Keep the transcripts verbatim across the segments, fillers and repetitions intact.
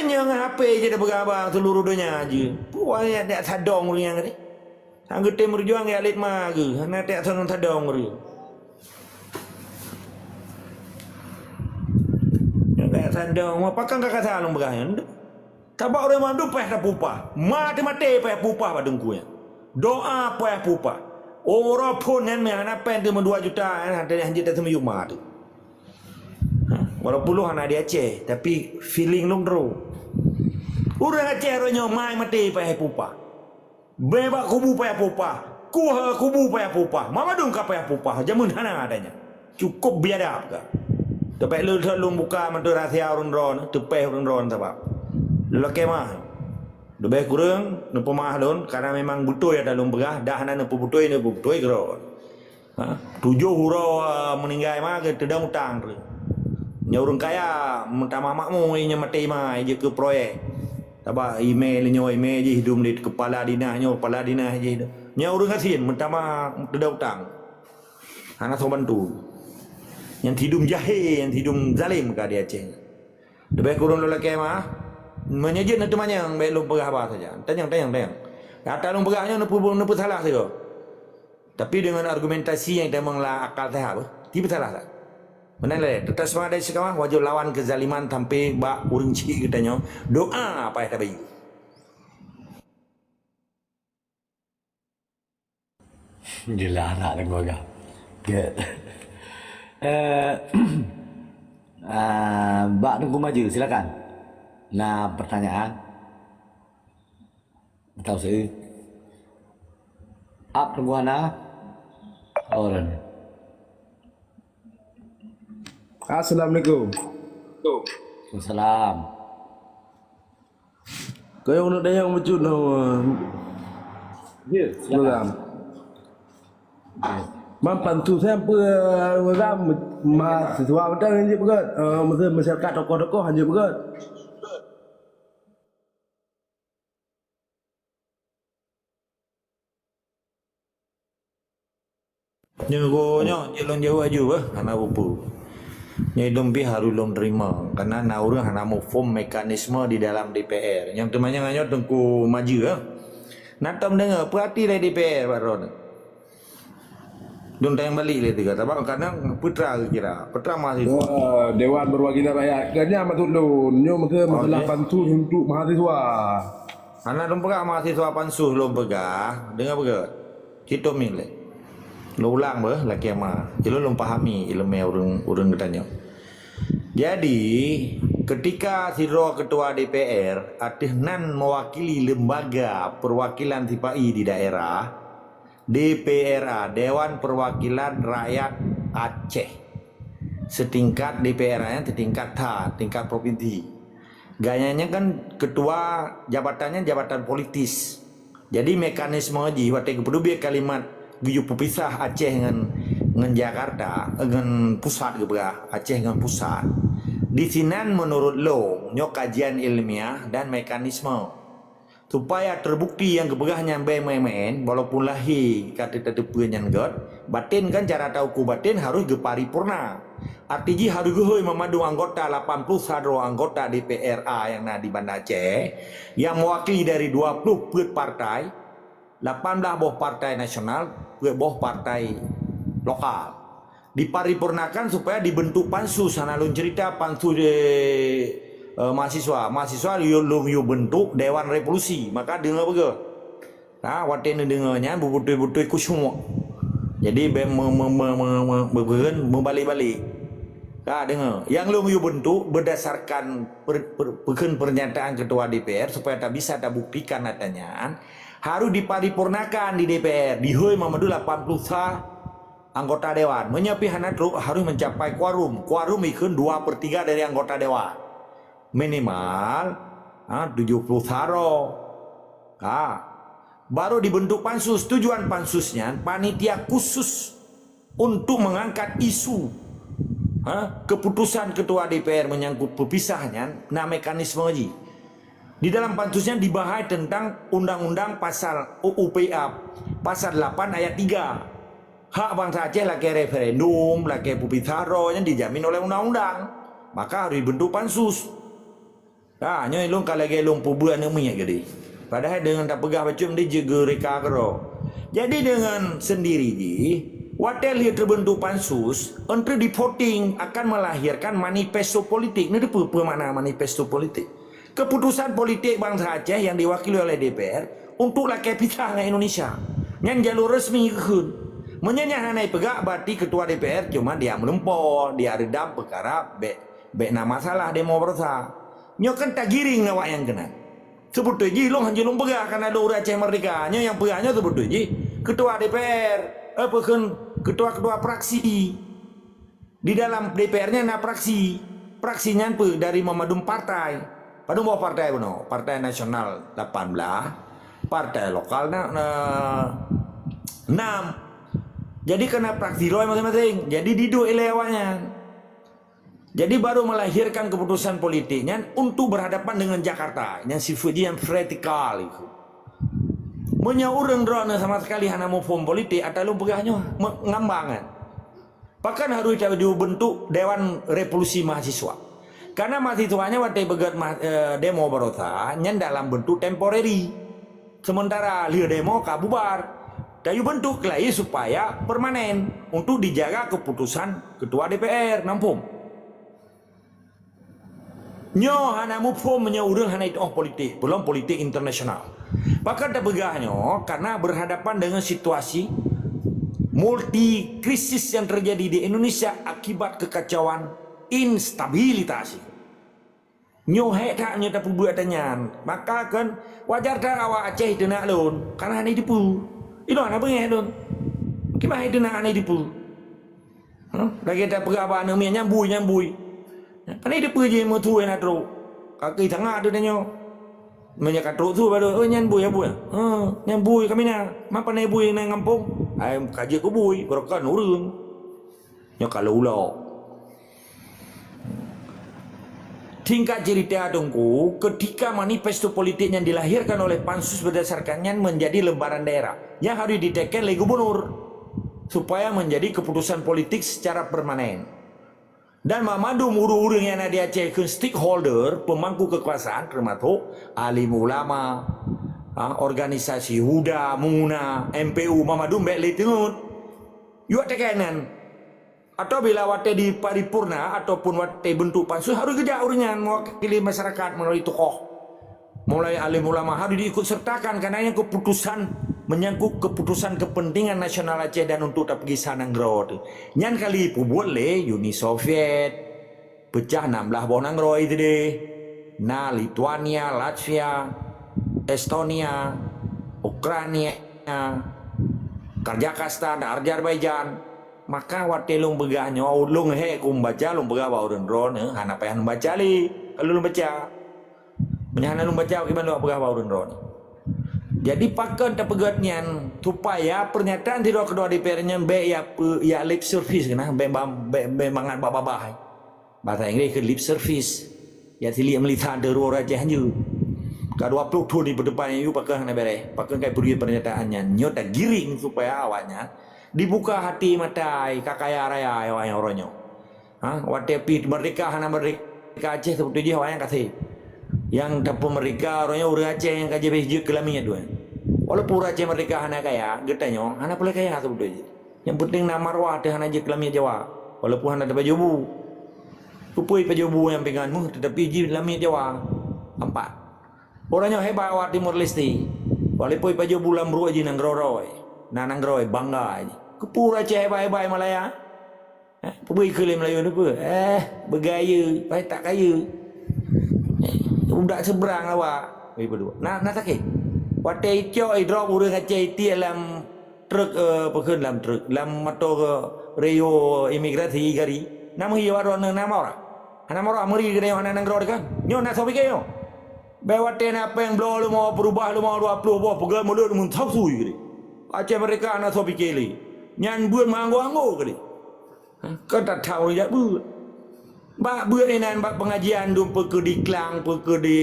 Nyoe ngon H P jeuet peugah bak seuluruh donya jeuet. Peue nyang tajak sadong ureuëng nyan tadi? Nyang geutem meutujuan jak lét ma geuh, hana tajak sadong-sadong ureuëng. Nyang tajak sadong, ma pakon ka kasa lôn peugah nyan? Sabab ureuëng mandum payah tapeuupah. Ma teumaté payah peuupah bak teungku nyan. Doa payah peuupah. Uroe phon nyan meuhana péng teuh meudua juta, hana hanjeuet taseumiyueb ma teuh. Ha? Walaupun lôn hana di Aceh, tapi feeling lôn droe. Ureuëng Aceh roh nyoe mai maté payah peuupah. Bèe bak kubu payah peuupah. Kueh kubu payah peuupah. Mamandum ka payah peuupah. Jameun hana adanya. Cukup biadab ka. Teupèh lôn, lôn buka mantong rahsia ureuëng droe, teupèh ureuëng droe sabab. Lôn lakèe meu'ah. Leubeh kureueng neupeumeu'ah lôn, karena memang beutôi ata lôn peugah, dah hana neupeubeutôi, neupeubeutôi keudroe. Ha? Tujoh uroe, ah, meuninggai ma geuteudong utang tu. Nyoe ureuëng kaya, meutamah makmu, nyoe maté ma, jeuet keu proyek. Sabab email nyoe, email jih dum di kepala dinas nyoe, kepala dinas jih. Nyoe ureuëng gasien, meutamah teudong utang. Hana soe bantu. Nyang sidum jahé, nyang sidum zalim ka di Aceh. Leubeh kureueng lôn lakèe meu'ah, meunyoe jeuet neuteumanyong, bèk lôn peugah haba saja. Tanyong, tanyong, tanyong. Ata lôn peugah nyoe neupeu-, neupeusalah sigoe. Tapi deungon argumentasi nyang tamong lam akal sehat, beuh, ti peusalah that. Meunan lé, teutap seumangat dan istiqamah, wajéb lawan keuzaliman sampai bak ureuëng cit geutanyoe. Doa payah tabayeue. Jeulaih arak dan keluarga. Good. Eh, ah, bak Teungku Maju, silakan. Na pertanyaan? Atau se-, ap Teungku hana? Oh, dah. Assalamualaikum. Waalaikumsalam. Kayong nak dayang meucut na. Ya, silakan. Program. Ya. Mam pantu saya apa program mahasiswa betul hanya berat. Eh, masa masyarakat tokoh-tokoh hanya berat. Nyoe go nyoe, jeuet lôn jaweueb aju beuh, hana peue-peue. Nyoe lôn pih harôh lôn teurimong, kareuna na ureuëng hana muphom mekanisme di dalam D P R. Nyang teuma nyang nyoe Teungku Maju, eh. Na tom deungoe, peuhati lé D P R bak droeneuh. Lôn tanyong balik lé teuga, sabab kadang peutra geukira, peutra mahasiswa. Ya, Dewan Perwakilan Rakyat. Kan nyan maksud lôn, nyoe meuke masalah pansus untuk mahasiswa. Hana lôn peugah mahasiswa pansus lôn peugah, deungoe beugét. Cit tom miet lé. Lôn ulang beuh, lakèe ma. Ilôn lôn pahami iéleumé ureuëng, ureuëng geutanyoe. Jadi, ketika sidroe ketua D P R ateueh nan mewakili lembaga perwakilan sipa-i di daerah, D P R A, Dewan Perwakilan Rakyat Aceh, setingkat D P R A nyan setingkat that, tingkat provinsi. Gobnyan nyan kan ketua, jabatannya jabatan politis. Jadi mekanisme jih watèe geupeuteubiet kalimat geuyue peupisah Aceh ngon, ngon Jakarta, ngon pusat geupeugah, Aceh ngon pusat. Di sinan menurut lôn, nyoe kajian ilmiah dan mekanisme. Supaya terbukti nyang geupeugah nyan bèe maén-maén, walaupun lahé ka teutateupeue nyan gét, baten kan cara tahuköm baten harôh geuparipurna. Arti jih harôh geuhôi meumadu anggota lapan ploh sa droe anggota D P R A nyang na di Banda Aceh, nyang mewakili dari dua ploh peuet partai, lapan blah boh partai nasional, peuet boh partai lokal. Diparipurnakan supaya dibentuk pansus. Hana lôn cerita pansus di, eh, mahasiswa. Mahasiswa lôn, lôn yue bentuk Dewan Revolusi. Maka deungoe beugét. Ha, watèe neudeungoe nyan, beutôi-beutôi khusyuk. Jadi, bèk me-, me-, meubalek-balek. Ka deungoe. Nyang lôn yue bentuk berdasarkan per-, per-, peukheun pernyataan Ketua D P R supaya tabisa tabuktikan ata nyan, harôh diparipurnakan di D P R, dihôi meumadu lapan ploh sa anggota dewan. Meunyoe pih hana trok, harôh mencapai kuorum. Kuorum ikheun dua per tiga dari anggota dewan. Minimal, ha, tujoh ploh sa droe. Ha. Baru dibentuk pansus. Tujuan pansus nyan, panitia khusus untuk mengangkat isu, ha, keputusan ketua D P R menyangkut peupisah nyan, na mekanisme jih. Di dalam pansus nyan dibahas tentang undang-undang pasal U U P A, pasal lapan ayat tiga. Hak bansa Aceh lakèe referendum, lakèe peupisah droe nyan dijamin oleh undang-undang. Maka harôh dibentuk pansus. Ah, nyoe lôn ka lagée lôn peubuet aneuk miet geude. Padahai deungon tapeugah bacut di jeuet geureka keudroe. Jadi deungon sendiri jih, watée lheueh teubeuntuk pansus, entri di voting akan melahirkan manifesto politik. Neuteupeue peue makna manifesto politik? Keputusan politik bansa Aceh yang diwakili oleh D P R untuk lakée pisah ngon Indonesia. Nyan jalur resmi geukheun. Meunyoe nyan hana ipeugah, berarti ketua D P R cuma dia meulumpoe, dia redam peukara bék, bék na masalah demo barosa. Nyoe kan tagiring awak nyang keunan. Seubeutôi jih lôn hanjeuet lôn peugah kana lôn ureuëng Aceh Merdeka. Nyoe nyang peugah nyoe seubeutôi jih ketua D P R, eh, peue kheun, ketua-ketua fraksi. Di dalam D P R nyan na fraksi. Fraksi nyan peue dari memadum partai. Padum boh partai bunoe? Partai Nasional lapan belas, partai lokal na, na enam. Jadi kana fraksi loi masing-masing. Jadi diduek ilée awak nyan. Jadi baru melahirkan keputusan politik nyan untuk berhadapan dengan Jakarta. Nyan sifeuet jih nyang vertikal itu. Meunyoe ureuëng droeneuh sama sekali hana muphom politik, ata lôn peugah nyoe, me-, ngambang kan. Bahkan harus tadi bentuk Dewan Revolusi Mahasiswa. Karena mahasiswanya watée beugét ma-, eh, demo barosa, nyan dalam bentuk temporary. Sementara lheueh demo ka bubar. Tayue bentuk lagi supaya permanen untuk dijaga keputusan ketua D P R, na muphom. Nyoe hana muphom meunyoe ureuëng hana itu'oh politik, peulom politik internasional. Pakon tapeugah nyoe, karena berhadapan dengan situasi multi krisis yang terjadi di Indonesia akibat kekacauan, instabilitas. Nyoe hék that nyoe tapeubuet ata nyan. Maka kan wajar that awak Aceh iteunak lôn, karena hana iteupeue. Inoe hana beungéh lôn. Kiban iteunak hana iteupeue. Huh? Lagée tapeugah bak aneuk miet, "Nyan bui, nyan bui." Hana iteupeue jih meutuwah na trok. Kaki sangat tu tanyoe. Meunyoe ka trok su baru, "Oh, nyan bui, ya bui." "Huh, nyan bui kami na. Ma pane bui na gampông?" Ai ka jeuet keu bui, beureukan ureuëng. Nyoe ka lôn ulok. Singkat cerita Teungku, ketika manifesto politik yang dilahirkan oleh Pansus berdasarkan nyan menjadi lembaran daerah yang harus diteken oleh gubernur supaya menjadi keputusan politik secara permanen. Dan mamandum ureuëng-ureuëng yang ada di Aceh ke stakeholder, pemangku kekuasaan termasuk alim ulama, ha, organisasi huda, muna, M P U, mamandum bék lé teungeut. Yue teken nyan. Atau bila watée di paripurna ataupun watée bentuk pansus, harus geujak ureuëng nyan mewakili masyarakat melalui tokoh, mulai alim ulama, harus diikut sertakan karena yang keputusan menyangkut keputusan kepentingan nasional Aceh dan untuk tapeugisah nanggroe tu. Nyan kali peubuet lé Uni Soviet, pecah enam belas boh nanggroe tadi. Na Lithuania, Latvia, Estonia, Ukraina, Kazakhstan, Azerbaijan. Maka watée lôn peugah nyoe, lôn hék ku membaca, lôn peugah bak ureuëng droeneuh, hana payah lôn baca lé. Kalau lôn baca, meunyoe hana lôn baca, kiban lôn peugah bak ureuëng droeneuh. Jadi pakon tapeugét nyan, supaya pernyataan sidroe keudua D P R nyan bék ya pe-, ya lip service keunan, bék bam-, bék, bék mangat bak babah. Bahasa Inggris ke lip service. Ya siliek meulisan deurua raja hanju. Ka dua puluh thon di depan nyoe pakon hana bereh. Pakon kai peuri pernyataan nyan. Nyoe tagiring supaya awaknyan dibuka hati matai ka kaya raya awaknyan uroe nyoe. Ha, watée pi merdeka hana merdeka Aceh seperti jih awaknyan kasih. Yang tapeu merdeka uroe nyoe ureuëng Aceh yang ka jibeh jeuet keu lamiet dua. Walaupun ureuëng Aceh merdeka hana kaya, geutanyoe hana peureulée kaya seperti jih. Yang penting na marwah teuh hana jeuet keu lamiet Jawa. Walaupun hana tapajoh bu. Keupeue pajoh bu nyang pingan meuh, tetapi jih lamiet Jawa. Ampat. Uroe nyoe hebat awak Timor Leste. Walaupun pajoh bu lam ruek jih nanggroe-roe. Na nanggroe bangga jih. Keupeue ureuëng Aceh hebat-hebat Malaya? Eh, peubri keu lé Melayu ni peue? Eh, beugaya, pai tak kaya. Eh, budak seberang awak. Wei, peue dua. Na, na sakét. Watée icok idrop ureuëng Aceh itiek lam truk, eh, peukheun lam truk, lam moto ke reyo imigrasi gari. Na meuhi awak droeneuh na marah. Hana marah meuri keu nyoe hana nanggroe kan. Nyoe na soe pike nyoe. Bék watée na péng bloe leumo, peurubah leumo dua ploh boh, peugah mulut mun thau sui keu. Aceh merdeka hana soe pike lé. Nyan buet manggo-anggo keu. Ha, ka that ureuëng jak beuet. Bak beuet inan bak pengajian dum peue keu di Klang, peue keu di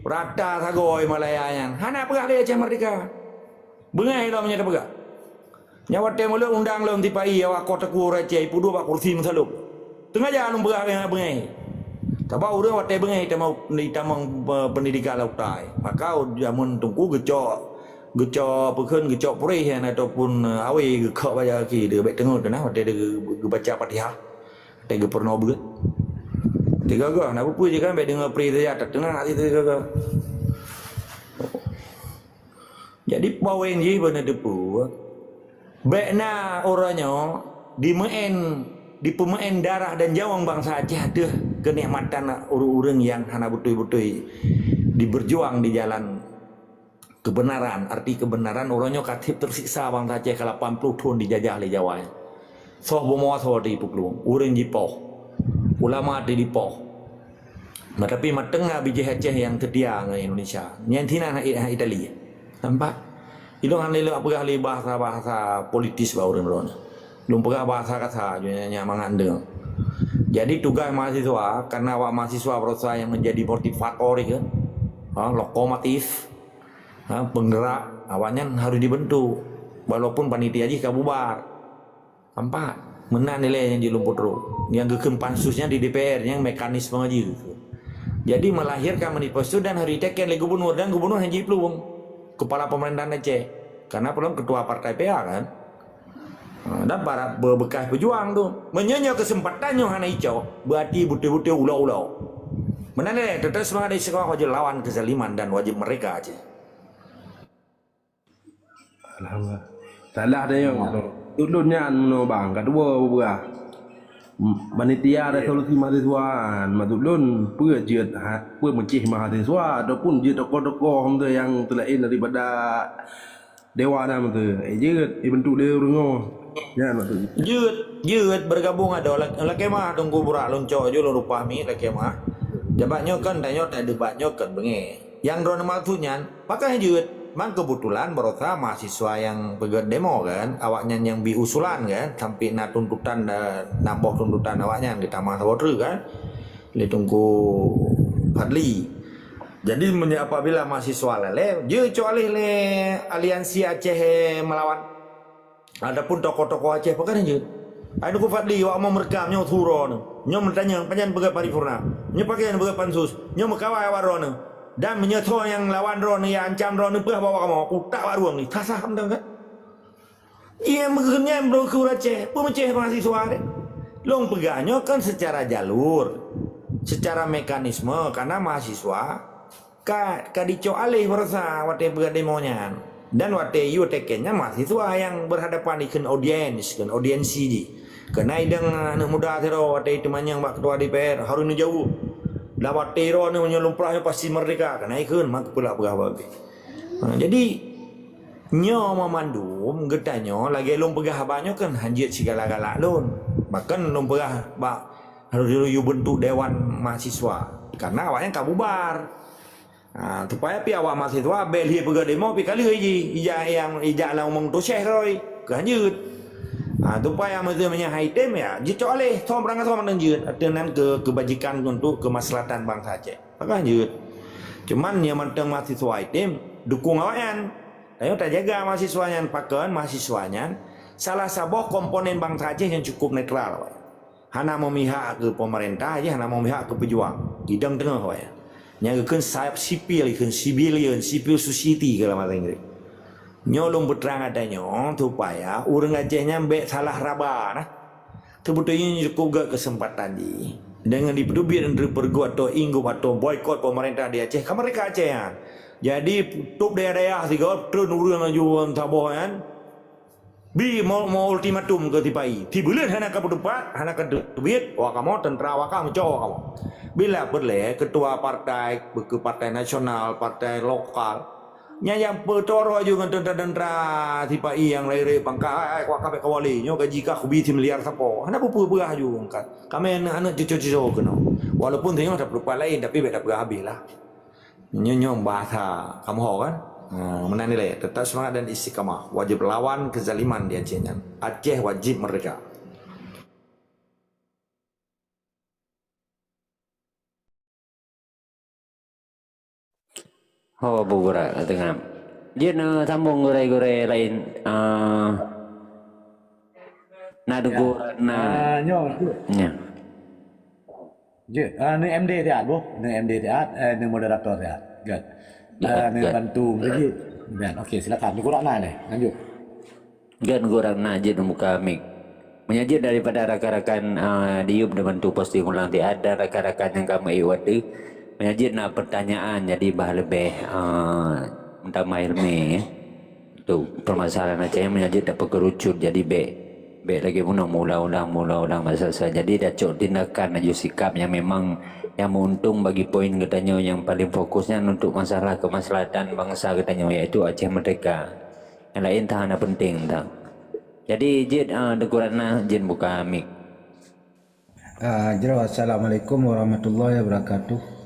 rata sagoe Malaya nyan. Hana peugah lé Aceh merdeka. Beungéh lom nyan tapeugah. Nyan watée mulod undang lom tipai awak koh teukue ureuëng Aceh ipeuduek bak kursi meusalub. Teungaja lôn peugah beungéh. Sabab ureuëng watée beungéh jitamong, jitamong, eh, peundidikan lam utai. Maka jameun teungku geucok, geucok peukheun, geucok puréh nyan ataupun, eh, awé geukok bak kaki, dia bék teungeut keunan watée dia geu-, geubaca Fatihah. Watée geupeurunoe beuet. Tiga-tiga, na peue-peue jih kan, bék deungoe puréh saja, teunang hati tiga-tiga. Jadi, poin jih beuneuteupeu, bék na uroe nyoe dimeu'en, dipeumeu'en darah dan nyawöng bansa Aceh ateueh keunikmatan ureuëng-ureuëng nyang hana beutôi-beutôi diberjuang di jalan kebenaran. Arti kebenaran, uroe nyoe ka tieb teusiksa bansa Aceh ka lapan ploh thon dijajah lé Jawa. Soh bumoe soh teuh jipeuklong, ureuëng jipoh, ulama teuh jipoh. Nah, tapi mantong na bijéh Aceh nyang seutia ngon Indonesia. Nyan sinan na I-, na Itali. Nampak? Ilôn hana lé lôn peugah lé bahasa-bahasa politis bak ureuëng droeneuh. Lôn peugah bahasa kasa, nyan, nyan mangat deuh. Jadi tugaih mahasiswa, karena awak mahasiswa berusaha nyang menjadi motivator itu, ha, lokomotif, ha, penggerak, awaknyan harus dibentuk. Walaupun panitia jih ka bubar. Nampak? Meunan ilée nyang jilumputrok. Nyang geukheun pansus nyan di D P R, nyang mekanisme jih geukheun. Jadi, melahirkan manifesto dan harus diteken lé gubernur, dan gubernur hana jiplueng kepala pemerintahan Aceh. Karena peulom ketua partai P A kan. Ha, dan para be-, bekas pejuang tu. Meunyoe nyoe kesempatan nyoe hana icok, berarti beutôi-beutôi ulo-ulo. Meunan ilée, tetap semangat dan istiqamah wajib lawan kezaliman dan wajib merdeka Aceh. Alhamdulillah. Salah dah nyoe. Ulôn nyan meunoe bang, ka dua beurah. M-, panitia resolusi mahasiswa, maksud lôn, peue jeuet ha-, peue meucéh mahasiswa ataupun jeuet tokoh-tokoh hom tu nyang seulaén daripada dewan nyan tu. Eh, jeuet, eh, bentuk lé ureuëng nyoe. Nyan maksud. Jeuet, jeuet bergabung ada lak-, lakée mah Teungku Burak lôn cok ju lôn reupah miet lakée mah. Jabat nyoe kan tanyoe tak debat nyoe kan beungéh. Nyang droeneuh maksud nyan, pakon jeuet? Man keubeutulan barosa mahasiswa nyang peugét demo kan, awaknyan nyang bi usulan kan, sampai na tuntutan, eh, na boh tuntutan awaknyan geutamah saboh treuk kan, lé Teungku Fadli. Jadi, meunyoe apabila mahasiswa lalée, jeuet cok aleh lé Aliansi Aceh Melawan. Adapun tokoh-tokoh Aceh pakon jeuet? Hai Teungku Fadli, awak mau merekam nyoe su droeneuh. Nyoe meutanyong, pajan peugah paripurna. Nyoe pakon peugah pansus. Nyoe meukawai awak droeneuh. Dan meunyoe soe nyang lawan droeneuh, nyang ancam droeneuh, peugah bak awak kamoe. Kutak bak rueng ni. Sah-sah mantong kan? Iya, meukeunyan brosur Aceh. Peumeucéh mahasiswa deh. Lôn peugah nyoe kan secara jalur. Secara mekanisme. Karena mahasiswa ka, ka dicok aleh barosa watée peugah demo nyan. Dan watée yue teken nyan mahasiswa nyang berhadapan dikheun audiens, kheun audiensi jih. Keunan idong aneuëk muda sidroe watée teumanyong bak ketua D P R, harôh neujaweueb. Lam até droeneuh meunyoe lôn peurah nyoe pasti merdeka, keunan ikheun, maka peulak peugah babeh. Ha, jadi, nyoe mamandum geutanyoe lagée lôn peugah haba nyoe kan hanjeuet sigala galak lôn. Bahkan lôn peugah bak harôh yue bentuk dewan mahasiswa. Karena awaknyan ka bubar. Ha, supaya pi awak mahasiswa bék lheueh peugah demo pi ka lheueh jih, ijak nyang ijak lam umong tuséh roi, keu hanjeuet. Ha, supaya meuseuh meunyoe hai tem ya, jicok aleh, som rang som nang jeuet, ateueh nan keu kebajikan untuk kemaslahatan bansa Aceh. Pakon hanjeuet. Cuman nyang mantong mahasiswa item dukung awaknyan. Tanyoe tajaga mahasiswa nyan pakon, mahasiswa nyan salah saboh komponen bansa Aceh nyang cukup netral awaknyan. Hana memihak keu pemerintah jih, hana memihak keu pejuang. Idong teungoh wayah. Nyang geukheun sayap sipil, geukheun civilian, civil society keu lam bahasa Inggris. Nyoe lôn peutrang ata nyoe supaya ureuëng Aceh nyan bék salah raba nah. Teubeutôi nyoe cukup gét keuseumpatan jih. Deungon jipeuteubiet Menteri Pergu atau inggup atau boikot pemerintah di Aceh, ka merdeka Aceh nyan. Jadi, top dayah-dayah sigoe treun ureuëng laju saboh nyan. Bi mau, mau ultimatum keu sipa-i. Sibuleuen hana ka peuteupat, hana ka teubiet, wak kamoe teuntra wak kamoe, cok wak kamoe. Bila peureulée ketua partai, beu keu partai nasional, partai lokal, nyan nyang peutoroh aju ngon teuntra-teuntra sipa-i nyang rayeuk-rayeuk pangkat, "Hai, hai, wak ka bék kawali, nyoe gaji kah kubi similiar sapo." Hana peue-peue peugah aju angkat. Kami aneuëk-aneuëk cuco-cuco keunoe. Walaupun singoh tapeuteupat laén, tapi bék tapeugah habéh lah. Nyoe, nyoe bahasa kamoe kan? Ha, meunan ilée, tetap semangat dan istiqamah. Wajib lawan kezaliman di Aceh nyan. Aceh wajib merdeka. Ho, Abu Gura, ka teungam. Jeuet na sambung gurée-gurée laén, ah, na teungku, na. Ah, nyoe. Nya. Jeuet. Ah, ni M D siat, boh. Ni M D siat, eh, ni moderator siat. Jeuet. Ah, ni bantu meuseujid. Jeuet. Okey, silakan. Ni kurang na leh. Lanjut. Kan gurang na jeuet muka mik. Meunyoe jeuet daripada rakan-rakan, ah, di yup neubantu posting ulang siat dan rakan-rakan nyang ka meuék watèe. Meunyoe jeuet na pertanyaan jadi bah leubeh, ah, meutamah ileumèe, ya. Tu, permasalahan Aceh meunyoe jeuet tapeukerucut, jadi bèk, bèk lagèe bunoe meuulang-ulang, meuulang-ulang masa-masa. Jadi tacok tindakan laju sikap nyang memang nyang meuuntông bagi poin geutanyoe nyang paleng fokus nyan untuk masalah kemaslahatan bansa geutanyoe, yaitu Aceh Merdeka. Nyang laén tan hana penting tan. Jadi jeuet, ah, Teungku Ratna jeuet buka mik. Ah, jroh, assalamualaikum warahmatullahi wabarakatuh.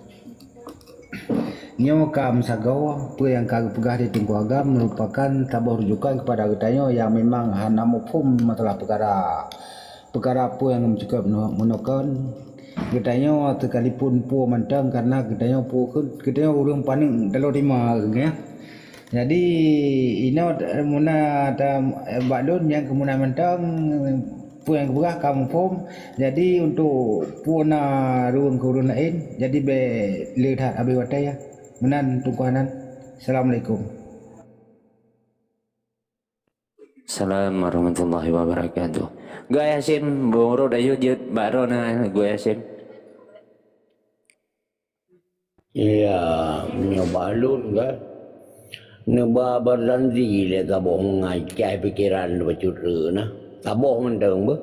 Nyoe ka meusagoe, peue nyang ka geupeugah di Teungku Agam meurupakan saboh rujukan keupada geutanyoe nyang memang hana muphom masalah peukara, peukara peue nyang meucukôp meuno-, meunoe kon. Geutanyoe sekalipun peue mantong, karena geutanyoe peue keu-, geutanyoe ureuëng paneuk taloh rima, ya. Jadi, inoe meunan ta-, bak lôn nyang keu meunan mantong, peue nyang geupeugah ka muphom. Jadi, untuk peue na ruweueng keu ureuëng laén, jadi bèk le that habéh watèe, ya. Meunan Teungku Hanan. Assalamualaikum. Salam warahmatullahi wabarakatuh. Geuy Hasyim, beurôt ayue jeuet bak droeneuh, Geuy Hasyim. Ya, meunyoe bak lôn kan, neuba Barzanji lé saboh meungai cai pikeran bacut re na. Saboh mantong beuh.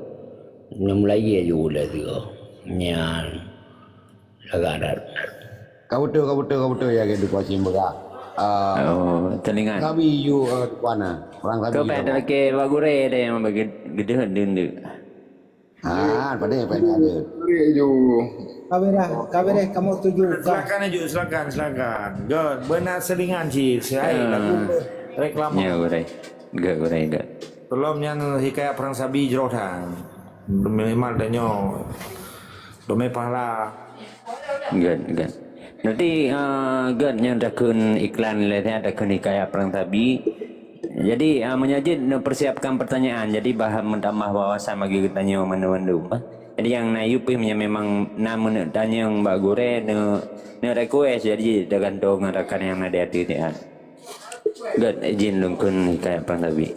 Nyoe meulayeue ju lé sigoe. Nyan. Lagak that. Ka beutôi, ka beutôi, ka beutôi ya, gitu, Pak Hasyim, beurah. Ah, oh, teuingat. Sabi ju, eh, Tuan, ah. Orang sabi. Kau ju. Payah talakée bak gurée deh, yang bagi gede dende. Ah, pada, pada ada. Gurée ju. Ka beurah, ka beurah, kamu setuju? Silakan, Aju, silakan, silakan. Good, beuna selingan cit. Hai, ah, lagu reklama. Ya, gurée. Good, gurée, good. Tolong nyan hikayat perang sabi jroh that. Minimal tanyoe. Domé pahala. Good, good. Nanti, eh, good nyan takheun iklan lé, takheun hikayat perang sabi. Jadi, eh, meunyoe jeuet neupersiapkan pertanyaan, jadi bah meutamah wawasan bagi geutanyoe mandum-mandum, eh. Jadi nyang na yue pih meunyoe memang na meuneuk tanyong bak gurée, neu-, neurequest, jadi teugantung ngon rakan nyang na di ateueh nyan. Good, izin lôn kheun hikayat perang sabi.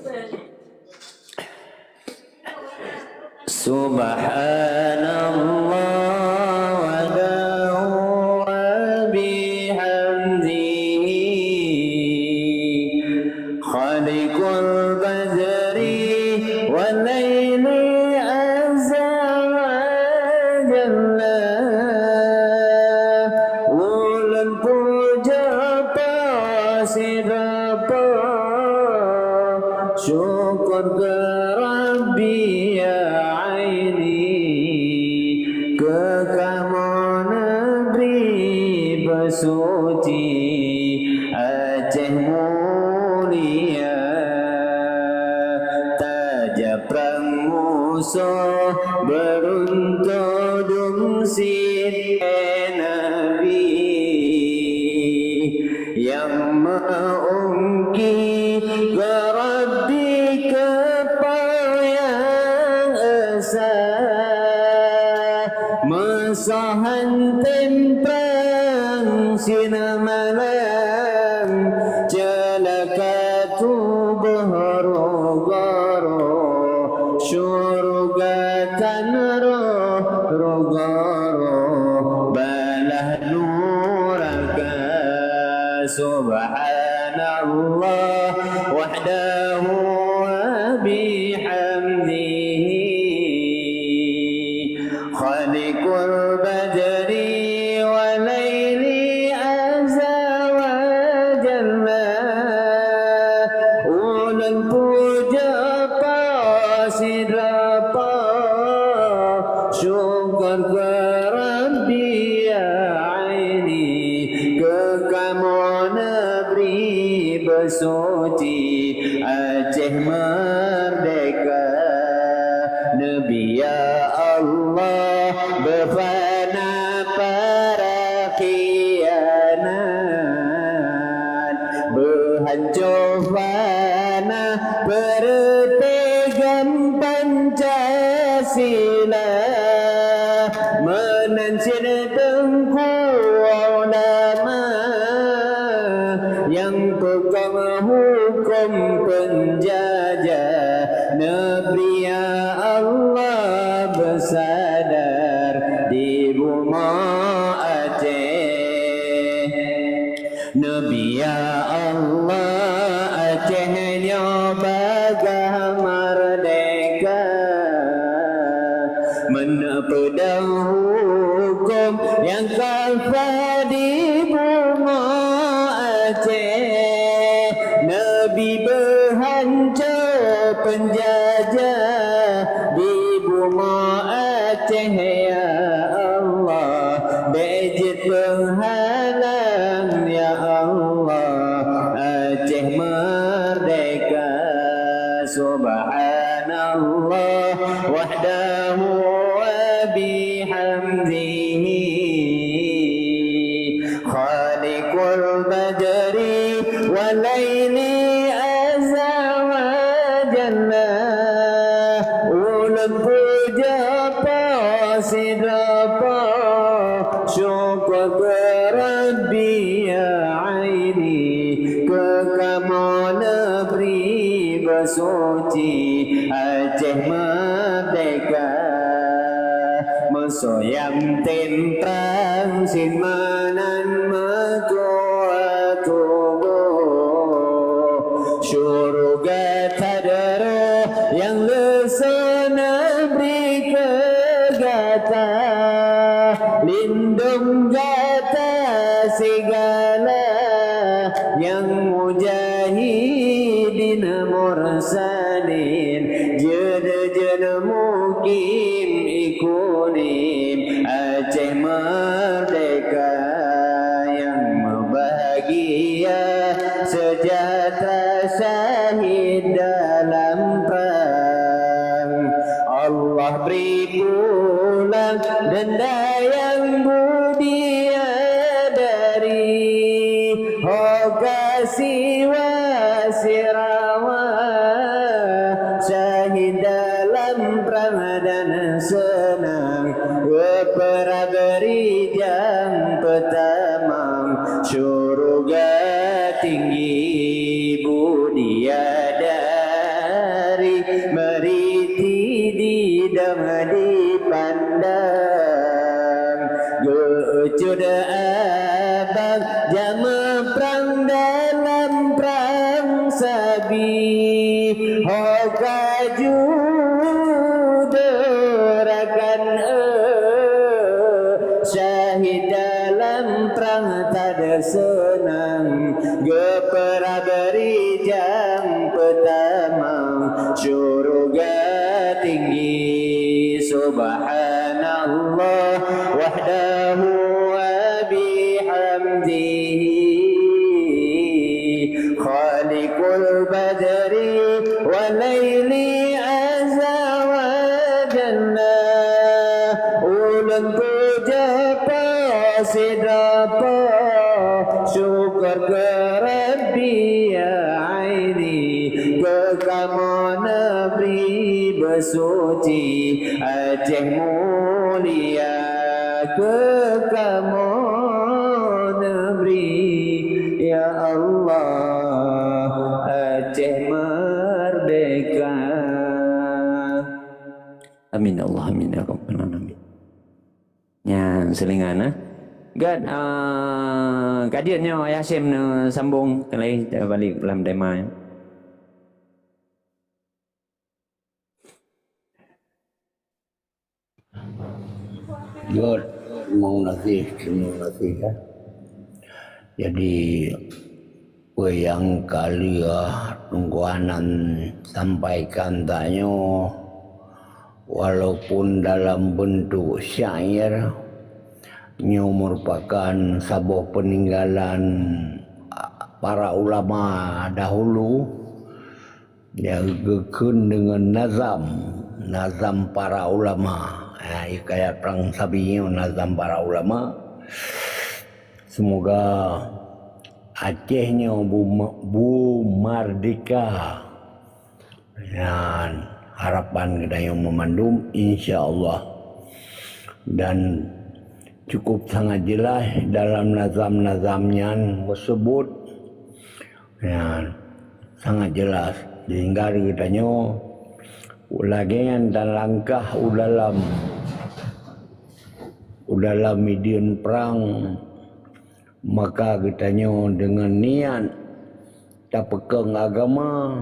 Subhanallah wa dahu wa bihamdihi, khaliqul badri wa laili azza wa jalla. Ulôn puja Pa sidroe Po, syukur keu Rabbi ya aini, keu kamoe neubri beusuci Aceh mulia. Tajak prang musoh beuruntoh dum sideh Nabi, nyang meu-ungki keu Rabbi keu peue nyang esa. Meusahan tem prang sinan malam, ceulaka tuboh roh-roh, syeuruga tan roh roh-roh, balaih nuraka. Subhanallah wahdahu wa bihamdihi, khaliqul badri wa laili azza wa jalla. Ulôn puja Pa sidroe Po, syukur keu Rabbi ya aini, keu kamoe neubri beusuci Aceh merdeka. Neubi ya Allah beufana para khianat, beuhanco fana peureutégam Pancasila. Meunan cit Peunjajah, Neubri ya Allah beusadar di bumoe Aceh. Neubri ya Allah Aceh nyoe bagaih merdeka. Meuneupeudoh huköm nyang ka fa di bumoe Aceh, Neubri beuhanco peunjajah di bumoe Aceh, ya Allah. Bék jeuet peuhalang, ya Allah, Aceh merdeka. Subhanallah wahdahu wa bihamdihi, khaliqul badri wal laili azza wa jalla. Ulôn puja Po sidroe Po, syukur keu Rabbi ya aini, keu kamoe neubri beusuci Aceh merdeka. Meusoe nyang tem trang, sinoe meunan meukuat tuboh. Syuruga that roh nyang leusoe neubri keu gata, lindong gata sigala nyang mujahidin mursalin, jeuet-jeuet mukim ikulim Aceh merdeka nyang meubahagia, sejahtera syahid dalam prang. Allah bri pulang denda nyang budia dari ho ka siwa sirawa, syahid dalam prang dan seunang, geupeurab rijang peutamong syuruga tinggi. Budia dari meuriti didong dipandang, geucut abang jameuprang dalam prang sabi, ho ka judoe rakan, eh, syahid dalam prang that seunang, geupeurab rijang peutamong syuruga tinggi. Subhanallah wahdahu wa bihamdihi, khaliqul badri wal laili azza wa jalla. Ulôn puja Po sidroe Po, syukur keu Rabbi ya aini, keu kamoe neubri beusuci Aceh mulia, keu kamoe neubri, ya Allah, Aceh merdeka. Amin ya Allah, amin ya Rabbal Alamin. Nyan seulingan, eh. Gét, ah, ka jeuet nyoe Ayah Syem neusambong keunoe, teubalik lam tema nyoe. Jeuet, terima kasih, terima kasih, ya. Jadi, peue nyang ka lheueh Teungku Anan sampaikan tanyoe, walaupun dalam bentuk syair, nyoe merupakan saboh peninggalan para ulama dahulu, nyang geukheun deungon nazam, nazam para ulama. Ha, kaya prang sabi nyoe nazam para ulama. Semoga Aceh nyoe bu-, bu merdeka. Dan harapan geutanyoe meumandum, insya Allah. Dan cukup sangat jelas dalam nazam-nazam nyan meuseubut, ya, sangat jelas. Sehingga geutanyoe lagée nyan talangkah u dalam, u dalam medan prang, maka geutanyoe deungon niat tapeukong agama.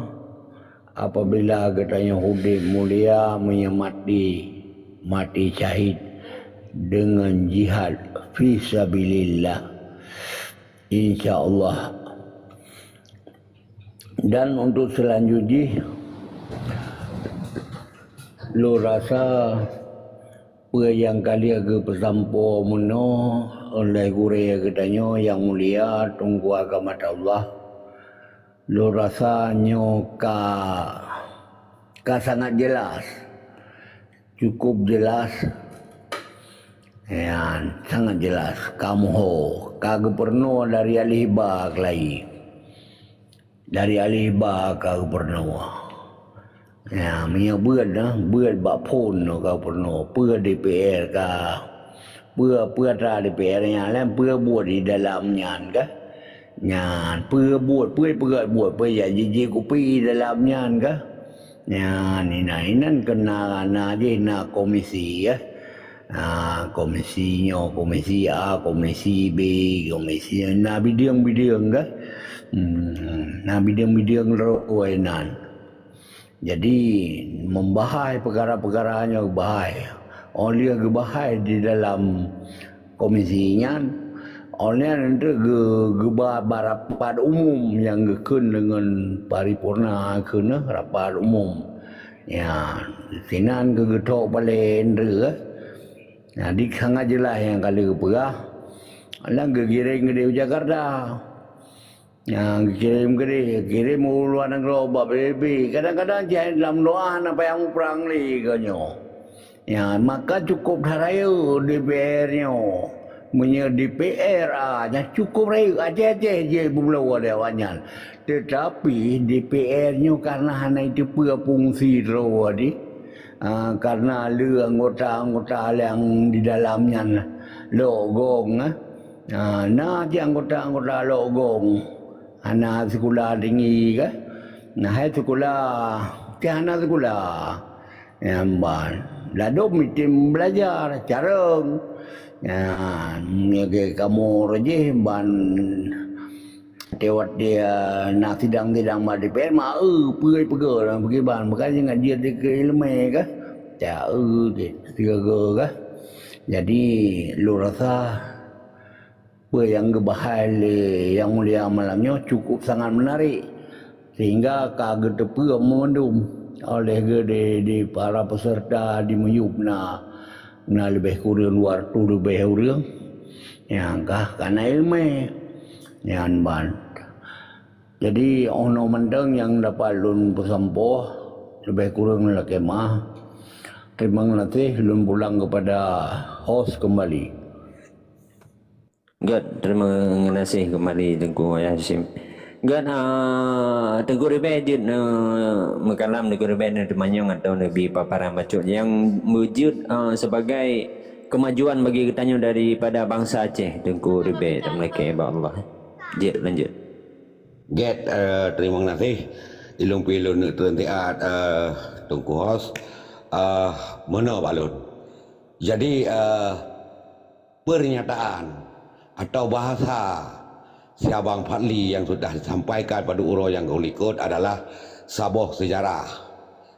Apabila geutanyoe udeb mulia, meunyoe maté, maté syahid deungon jihad fi sabilillah, insya Allah. Dan untuk selanjut jih, lôn rasa peue nyang ka lheueh geupeusampoe meunoe oleh gurée geutanyoe nyang mulia Teungku Agama Allah, lôn rasa nyoe ka, ka sangat jelas, cukup jelas, ya, sangat jelas. Kamoe ka geupeurunoe dari alif ba keulayi. Dari alif ba ka geupeurunoe. Ya, meunyoe beuet, nah, beuet bak phon ka geupeurunoe. Peue D P R ka, peue, peue atra D P R nyan, peue buet di dalam nyan ka. Nyan, peue buet, peue, peue buet, peue ya jiji kupi dalam nyan ka. Nyan, inan, inan keu na, na jih na komisi, ya. Ha, komisi nyoe, komisi A, komisi B, komisi, na bideueng-bideueng ka. Hmm, na bideueng-bideueng rot inan. Jadi, membahai peukara-peukara nyoe bahai. Óh lheueh geubahai di dalam komisi nyan, óh lheueh nyan geu-, geuba bak rapat umum nyang geukheun deungon paripurna kheun, rapat umum. Ya, sinan geugeuthok paleng treuk. Jadi sangat jeulaih nyang ka lheueh geupeugah, lam geukirém keudeh u Jakarta. Nyang geukirém keudeh, kirém u luwa nanggroe bak B B B. Kadang-kadang cit lam doa hana payah muprang lé geuh nyoe. Ya, maka cukup that rayeuk D P R nyoe. Meunyoe D P R a, nyan cukup rayeuk, Aceh-Aceh jeuet beubloe lé awaknyan. Teutapi D P R nyoe karna hana jiteupeue fungsi droe di, a, karna le anggota-anggota nyang di dalam nyan lok gong, a. A, na cit anggota-anggota lok gong, hana sikula tinggi ka. Na hai sikula, cit hana sikula. Nyan ban. Ladôm mitem beulajar, carông. Nyan, meunyoe kamoe rajih ban watée-watée, a, na sidang-sidang bak D P R, ma eu peue peugah lam peugiban, meukaji ngon jeuet dikeue iéleumé ka. Ta eu cit, sigoe-goe ka. Jadi, lôn rasa, peue nyang geubahai lé Yang Mulia malam nyoe cukup sangat menarik, sehingga ka geuteupeue mandum oleh geuh di, di para peserta di miyueb na, na leubeh kureueng dua ratus leubeh ureuëng nyang ka kana iéleumé nyan ban. Jadi, óh noe mantong nyang dapat lôn peusampoe, leubeh kureueng lakée meuah. Teurimong gaséh lôn pulang keupada host keumbali. Gét, teurimong gaséh keumbali Teungku Yahya Hashim. Gét, ah, Teungku Ribée jeuet, ah, meukalam Teungku Ribée neuteumanyong atau neubi paparan bacut nyang beujeuet, ah, sebagai kemajuan bagi geutanyoe daripada bansa Aceh, Teungku Ribée, tameulakée bak Allah. Jeuet lanjut. Gét, eh, teurimong gaséh. Ilôn pih lôn neuk teurimong gaséh, eh, Teungku Host. Eh, meunoe bak lôn. Jadi, eh, pernyataan atau bahasa Syabang Fadli yang sudah disampaikan pada uroe nyang ka likot adalah saboh sejarah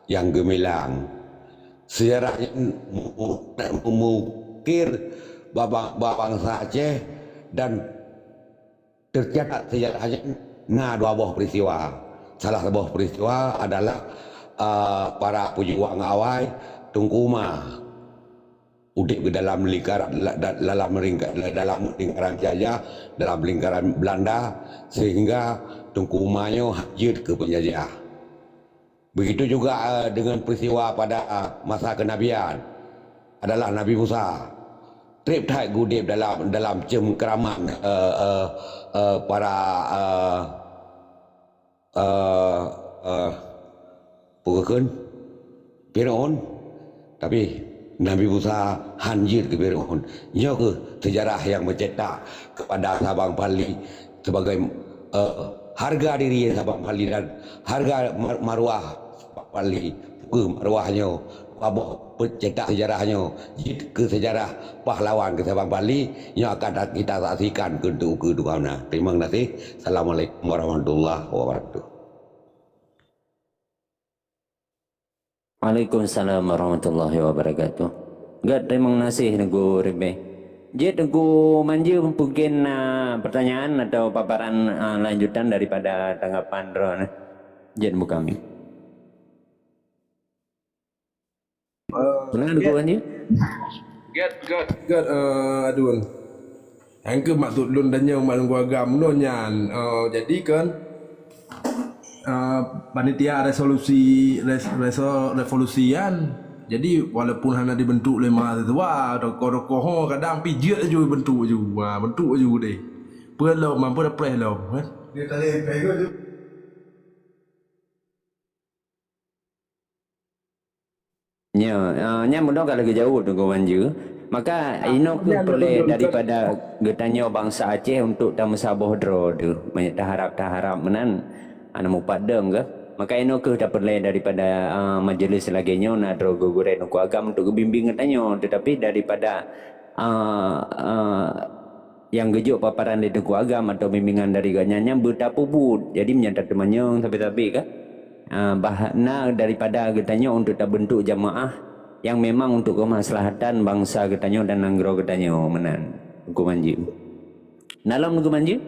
nyang geumilang. Sejarah nyan mu-, mu-, mukir ba-, ba-, ba-, bansa Aceh dan teucatat sejarah nyan na dua boh peristiwa. Salah saboh peristiwa adalah, a, para peujuang awai Teungku Uma. Udeb dalam lingkaran, la-, da-, dalam ringka-, dalam lingkaran jajah, dalam lingkaran Belanda, sehingga Teungku Uma nyoe jeuet keu penjajah. Begitu juga, eh, dengan peristiwa pada, eh, masa kenabian adalah Nabi Musa. Treb that geudeb dalam, dalam ceukraman, eh, eh, eh, para, eh, eh, eh, peue kheun Firaun, tapi Nabi Musa han jeuet keu Firaun. Nyoe kheueh sejarah nyang meucetak kepada Syabang Fadli sebagai, eh, Harga diri Sabang Bali dan harga mar-, maruah Sabang Bali. Keu maruah nyoe, paboh peucetak sejarah nyoe, jeuet keu sejarah pahlawan keu Sabang Bali, nyoe akan ta-, kita saksikan keu tu, keu tu kauna. Terima kasih. Assalamualaikum warahmatullahi wabarakatuh. Waalaikumsalam warahmatullahi wabarakatuh. Gét, terima kasih Teungku Ribé. Jeuet Teungku Manjeuet, mungkin na pertanyaan atau paparan, ah, lanjutan daripada tanggapan droeneuh. Jeuet buka mic. Eh, Meunan Teungku Manjeuet? Gét, gét, gét, eh, Adun. Nyang keuh maksud lôn tanyong bak Teungku Agam nyoe nyan, eh, jadi kan, eh, panitia resolusi, res-, reso-, revolusi nyan, jadi walaupun hana dibentuk lé mahasiswa, tokoh-tokoh ho kadang pih jeuet aju bentuk aju, ha, bentuk aju deh. Peue lom, peue preh lom, kan? Nyoe, ah, nyan meunoe ka lagée jaweueb Teungku Manjeuet. Maka inoe kheueh peureulée daripada geutanyoe bansa Aceh untuk tameusaboh droe deuh. Meunyoe taharab-taharab meunan, hana mupat dong keuh. Maka inoe kheueh tapeureulée daripada, ah, majeulis lagée nyoe na droe gurée Teungku Agam untuk geubimbéng geutanyoe. Teutapi daripada, ah, ah, nyang geujok paparan lé Teungku Agam atau bimbingan dari gobnyan nyan beutapeubuet. Jadi, meunyoe tateumanyong sabe-sabe ka, ah, bah na daripada geutanyoe untuk tabentuk jamaah nyang memang untuk keumaslahatan bansa geutanyoe dan nanggroe geutanyoe meunan, Teungku Manjeuet. Na lom Teungku Manjeuet?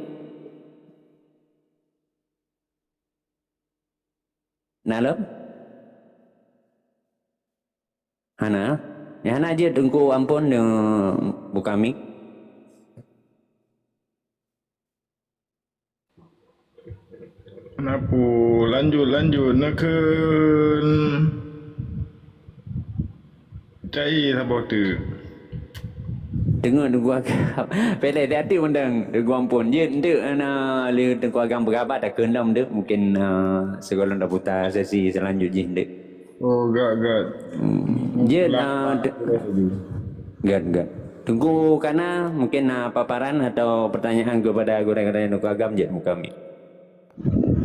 Na lom? Hana? Nyang hana jeuet Teungku Ampon, eh, buka mic. Kenapa? Lanjut, lanjut. Neukheun cai saboh teuk. Deungoe Teungku Agam. Pih lé hati-hati mantong Teungku Ampon. Jeuet enteuk na lé Teungku Agam peugah, takheun lom enteuk. Mungkin, ah, sigohlom taputa sesi seulanjut jih enteuk. Oh, gét, gét. Hmm. Jeuet, ah, te-, gét, gét. Teungku Kana, mungkin na paparan atau pertanyaan kepada gurée-gurée Teungku Agam jeuet muka mic.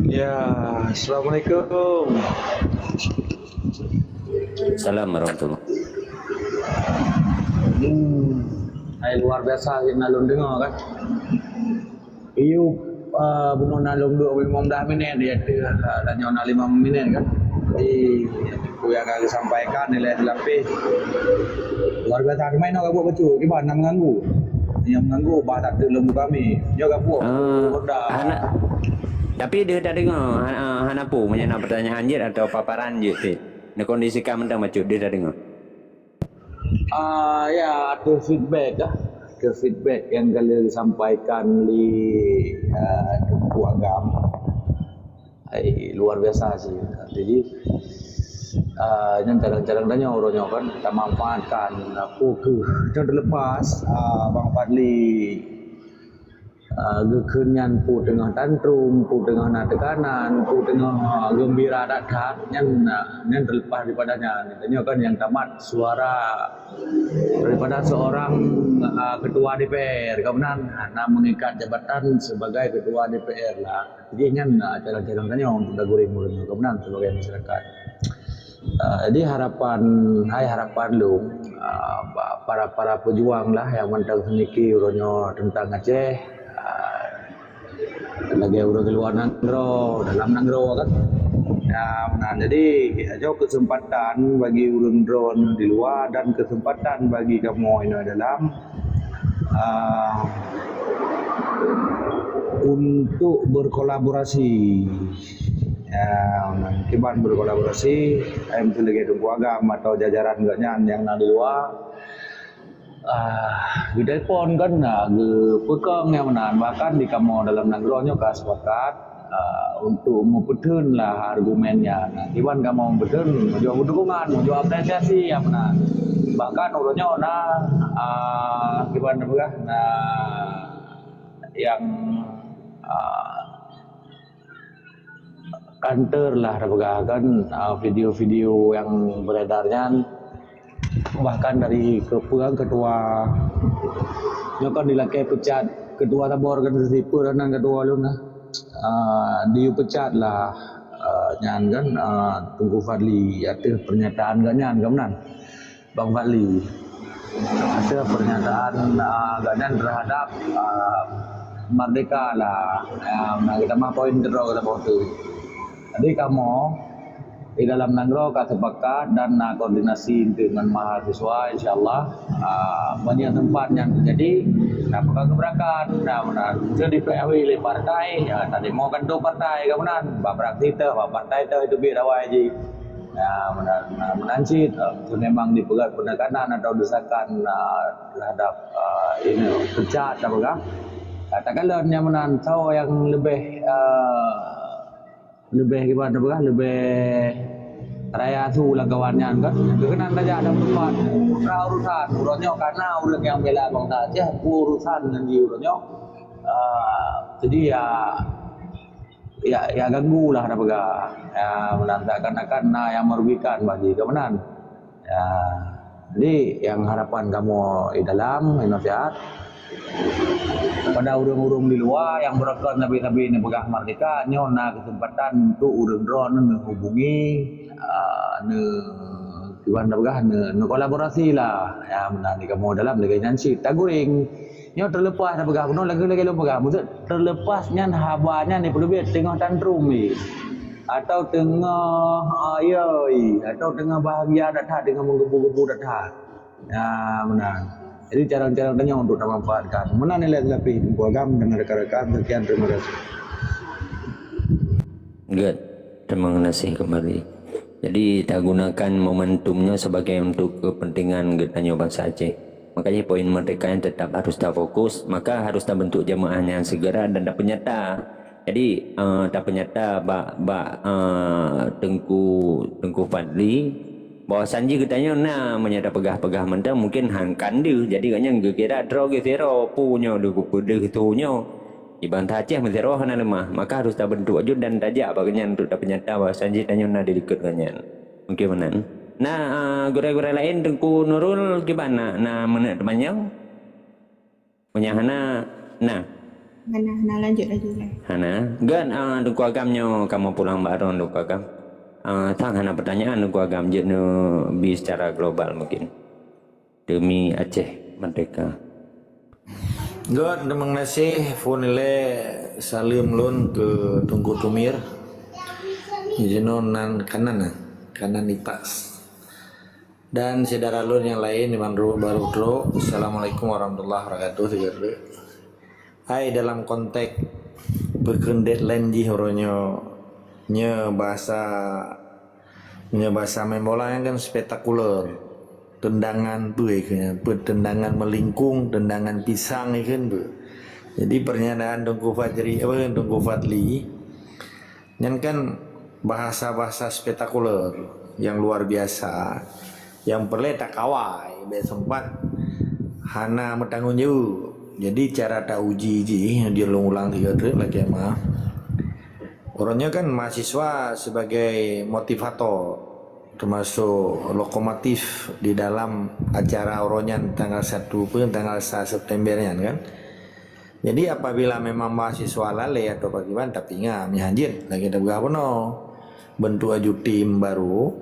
Ya, assalamualaikum. Salam warahmatullah. Hmm. Hai, luar biasa, na lôn deungoe kan. Iyup, ah, bunoe na lôn duek lima belas minit, ya, tu, ah, dan nyoe na lima minit kan. Jadi, peue nyang ka geusampaikan nilai dilapeh. Luar biasa, teuma inoe ka buet bacut, kiban na meuganggu. Nyang meuganggu bah that lôn buka mic. Nyoe ka buet. Ah, Honda. Hana, tapi deuh tadeungoe, ha-, ah, hana peue, meunyoe na pertanyaan jeuet atau paparan jeuet, Pit. Neukondisikan mantong bacut, deuh tadeungoe. Ah, ya, ateueh feedback lah. Ateueh feedback nyang ka lheueh disampaikan lé, ah, Teungku Agam. Hai, luar biasa sih. Jadi, ah, nyan kadang-kadang tanyoe uroe nyoe kan, tamanfaatkan, ah, peue keuh. Nyoe teulepas, ah, Bang Fadli, ah, geukheun nyan peue teungoh tantrum, peue teungoh na teukanan, peue teungoh, ah, geumbira that-that, nyan, ah, nyan teulepas daripada nyan. Tanyoe kan nyang tamat suara daripada seorang, ah, ketua D P R, ka meunan, ah, na mengikat jabatan sebagai ketua D P R lah. Jadi nyan, ah, cara-cara tanyoe untuk taguréng ureuëng nyoe, ka meunan sebagai masyarakat. Ah, jadi harapan, hai harapan lôn, ah, ba-, para, para pejuang lah nyang mantong seuniki uroe nyoe teuntang Aceh, ah, lagée ureuëng di luwa nanggroe, dalam nanggroe kan. Ya, meunan. Jadi, ajoe keuseumpatan bagi ureuëng droeneuh di luwa dan keuseumpatan bagi kamoe inoe dalam, ah, untuk berkolaborasi. Ya, meunan. Kiban berkolaborasi, em, lagée Teungku Agam atau jajaran gobnyan nyang na di luwa. Ah, geutelepon kan, ah, geupeukong nyang meunan. Bahkan di kamoe dalam nanggroe nyoe ka sepakat, ah, untuk meupeutheun lah argumen nyan. Nah, kiban kamoe meupeutheun, meujok dukungan, meujok apresiasi nyang meunan. Bahkan uroe nyoe na, ah, kiban tapeugah, na nyang, ah, kantor lah tapeugah kan, ah, video-video nyang beredar nyan. Bahkan dari ketua, ketua nyoe kan dilakée pecat ketua tabor kan sipeu nan ketua lôn lah. Ah, diyue peucat lah, ah, nyan kan, ah, Teungku Fadli ateueh pernyataan gobnyan, gobnyan. Bang Fadli. Ateueh pernyataan, ah, gobnyan terhadap, ah, Merdeka lah. Ah, nah, kita mah poin keudroe kita bawa tu. Jadi kamoe di dalam nanggroe ka sepakat dan na koordinasi untuk ngon mahasiswa, insya Allah, ah, meunyoe teumpat nyan teujadi, na peugah geuberakan, na meunan. Meunyoe di P A W lé partai, ya, tadi mau kantor partai ka meunan, bak fraksi teuh, bak partai teuh itu biet awai jih. Ya, meunan, na meunan cit, eh, memang dipeugah penekanan atau desakan, ah, terhadap, ah, ini, pecat apa kah? Katakanlah nyang meunan, soe nyang leubeh, ah, leubeh gimana peugah, leubeh raya su lam kawan nyan kan. Keunan tajak dalam tempat putra urusan, uroe nyoe karena ureueng nyang bela bangsa Aceh, urusan ngon jih uroe nyoe. Ah, jadi ya, ya, ya ganggu lah dah peugah. Ya, meunan seakan-akan na yang merugikan bagi kemenangan. Ya, jadi yang harapan kamoe di dalam, nasihat, pada ureueng-ureueng di luwa nyang beureukan sabe-sabe neupeugah merdeka, nyoe na keuseumpatan untuk ureueng droeneuh neuhubungi, ah, neu-, kiban tapeugah, neu-, neukolaborasi lah. Ya, meunan di kamoe dalam lagèe nyan cit. Taguring. Nyoe teulepas tapeugah, bunoe lagèe-lagèe lôn peugah. Maksud teulepas nyan haba nyan di peuleubiet teungoh tantrum jih. Atau teungoh, ah, yoi, atau teungoh bahagia that-that, teungoh meugebu-gebu that-that. Ya, meunan. Jadi, carông-carông tanyoe untuk tamanfaatkan. Meunan nilai teuleupih Teungku Agam dan rekan-rekan. Sekian, terima kasih. Good. Terima kasih kembali. Jadi, tagunakan momentumnya sebagai untuk kepentingan geutanyoe bansa Aceh. Makanya poin merdeka yang tetap harus tafokus, maka harus tabentuk jamaah yang segera dan tapenyata. Jadi, eh, tapenyata bak, bak, eh, Teungku, Teungku Fadli, bahwasan jih geutanyoe na meunyoe tapeugah-peugah mantong mungkin han kan deuh. Jadi gobnyan geukira droe geuh sidroe, peue nyoe deuh geupeudeuh su nyoe. Di bansa Aceh meusidroe hana leumah, maka harus tabentuk aju dan tajak bak gobnyan untuk tapeunyata bahwasan jih tanyoe na di likot gobnyan. Mungkin meunan. Na, ah, gurèe-gurèe laén Teungku Nurul kiban na, na meuneuk teumanyong? Meunyo hana, na? Hana, hana lanjut laju lah. Hana. Gèt, ah, Teungku Agam nyoe kamoe pulang bak droen Teungku Agam. Ah, sang hana pertanyaan Teungku Agam, jeuet neubi secara global mungkin. Demi Aceh merdeka. Gèt, terima kasih. Phôn ilèe saleuem lôn keu Teungku Tumir. Jinoe nan kanan, kanan itas. Dan syedara lôn nyang laén di mandum barô trôk, Assalamualaikum warahmatullahi wabarakatuh, sigoe teuk. Hai, dalam konteks peukheun deadline jih uroe nyoe, nyoe bahasa, nyoe bahasa main bola nyan kan spektakuler. Tendangan peue keuh nyan, peue tendangan melingkung, tendangan pisang keuh peue. Jadi pernyataan Teungku Fajri, apa, Teungku Fadli, nyan kan bahasa-bahasa spektakuler yang luar biasa, yang peureulèe takawai, bèk seumpat hana meutanggong jaweueb. Jadi, cara tauji jih, di lôn ulang tiga trek lagèe mah. Uroe nyoe kan mahasiswa sebagai motivator, termasuk lokomotif di dalam acara uroe nyan tanggal satu pun tanggal satu September nyan kan. Jadi, apabila memang mahasiswa lalè atau bagaimana, tapi ingat, meuhan jeuet lagèe tapeugah bunoe, bentuk aju tim baru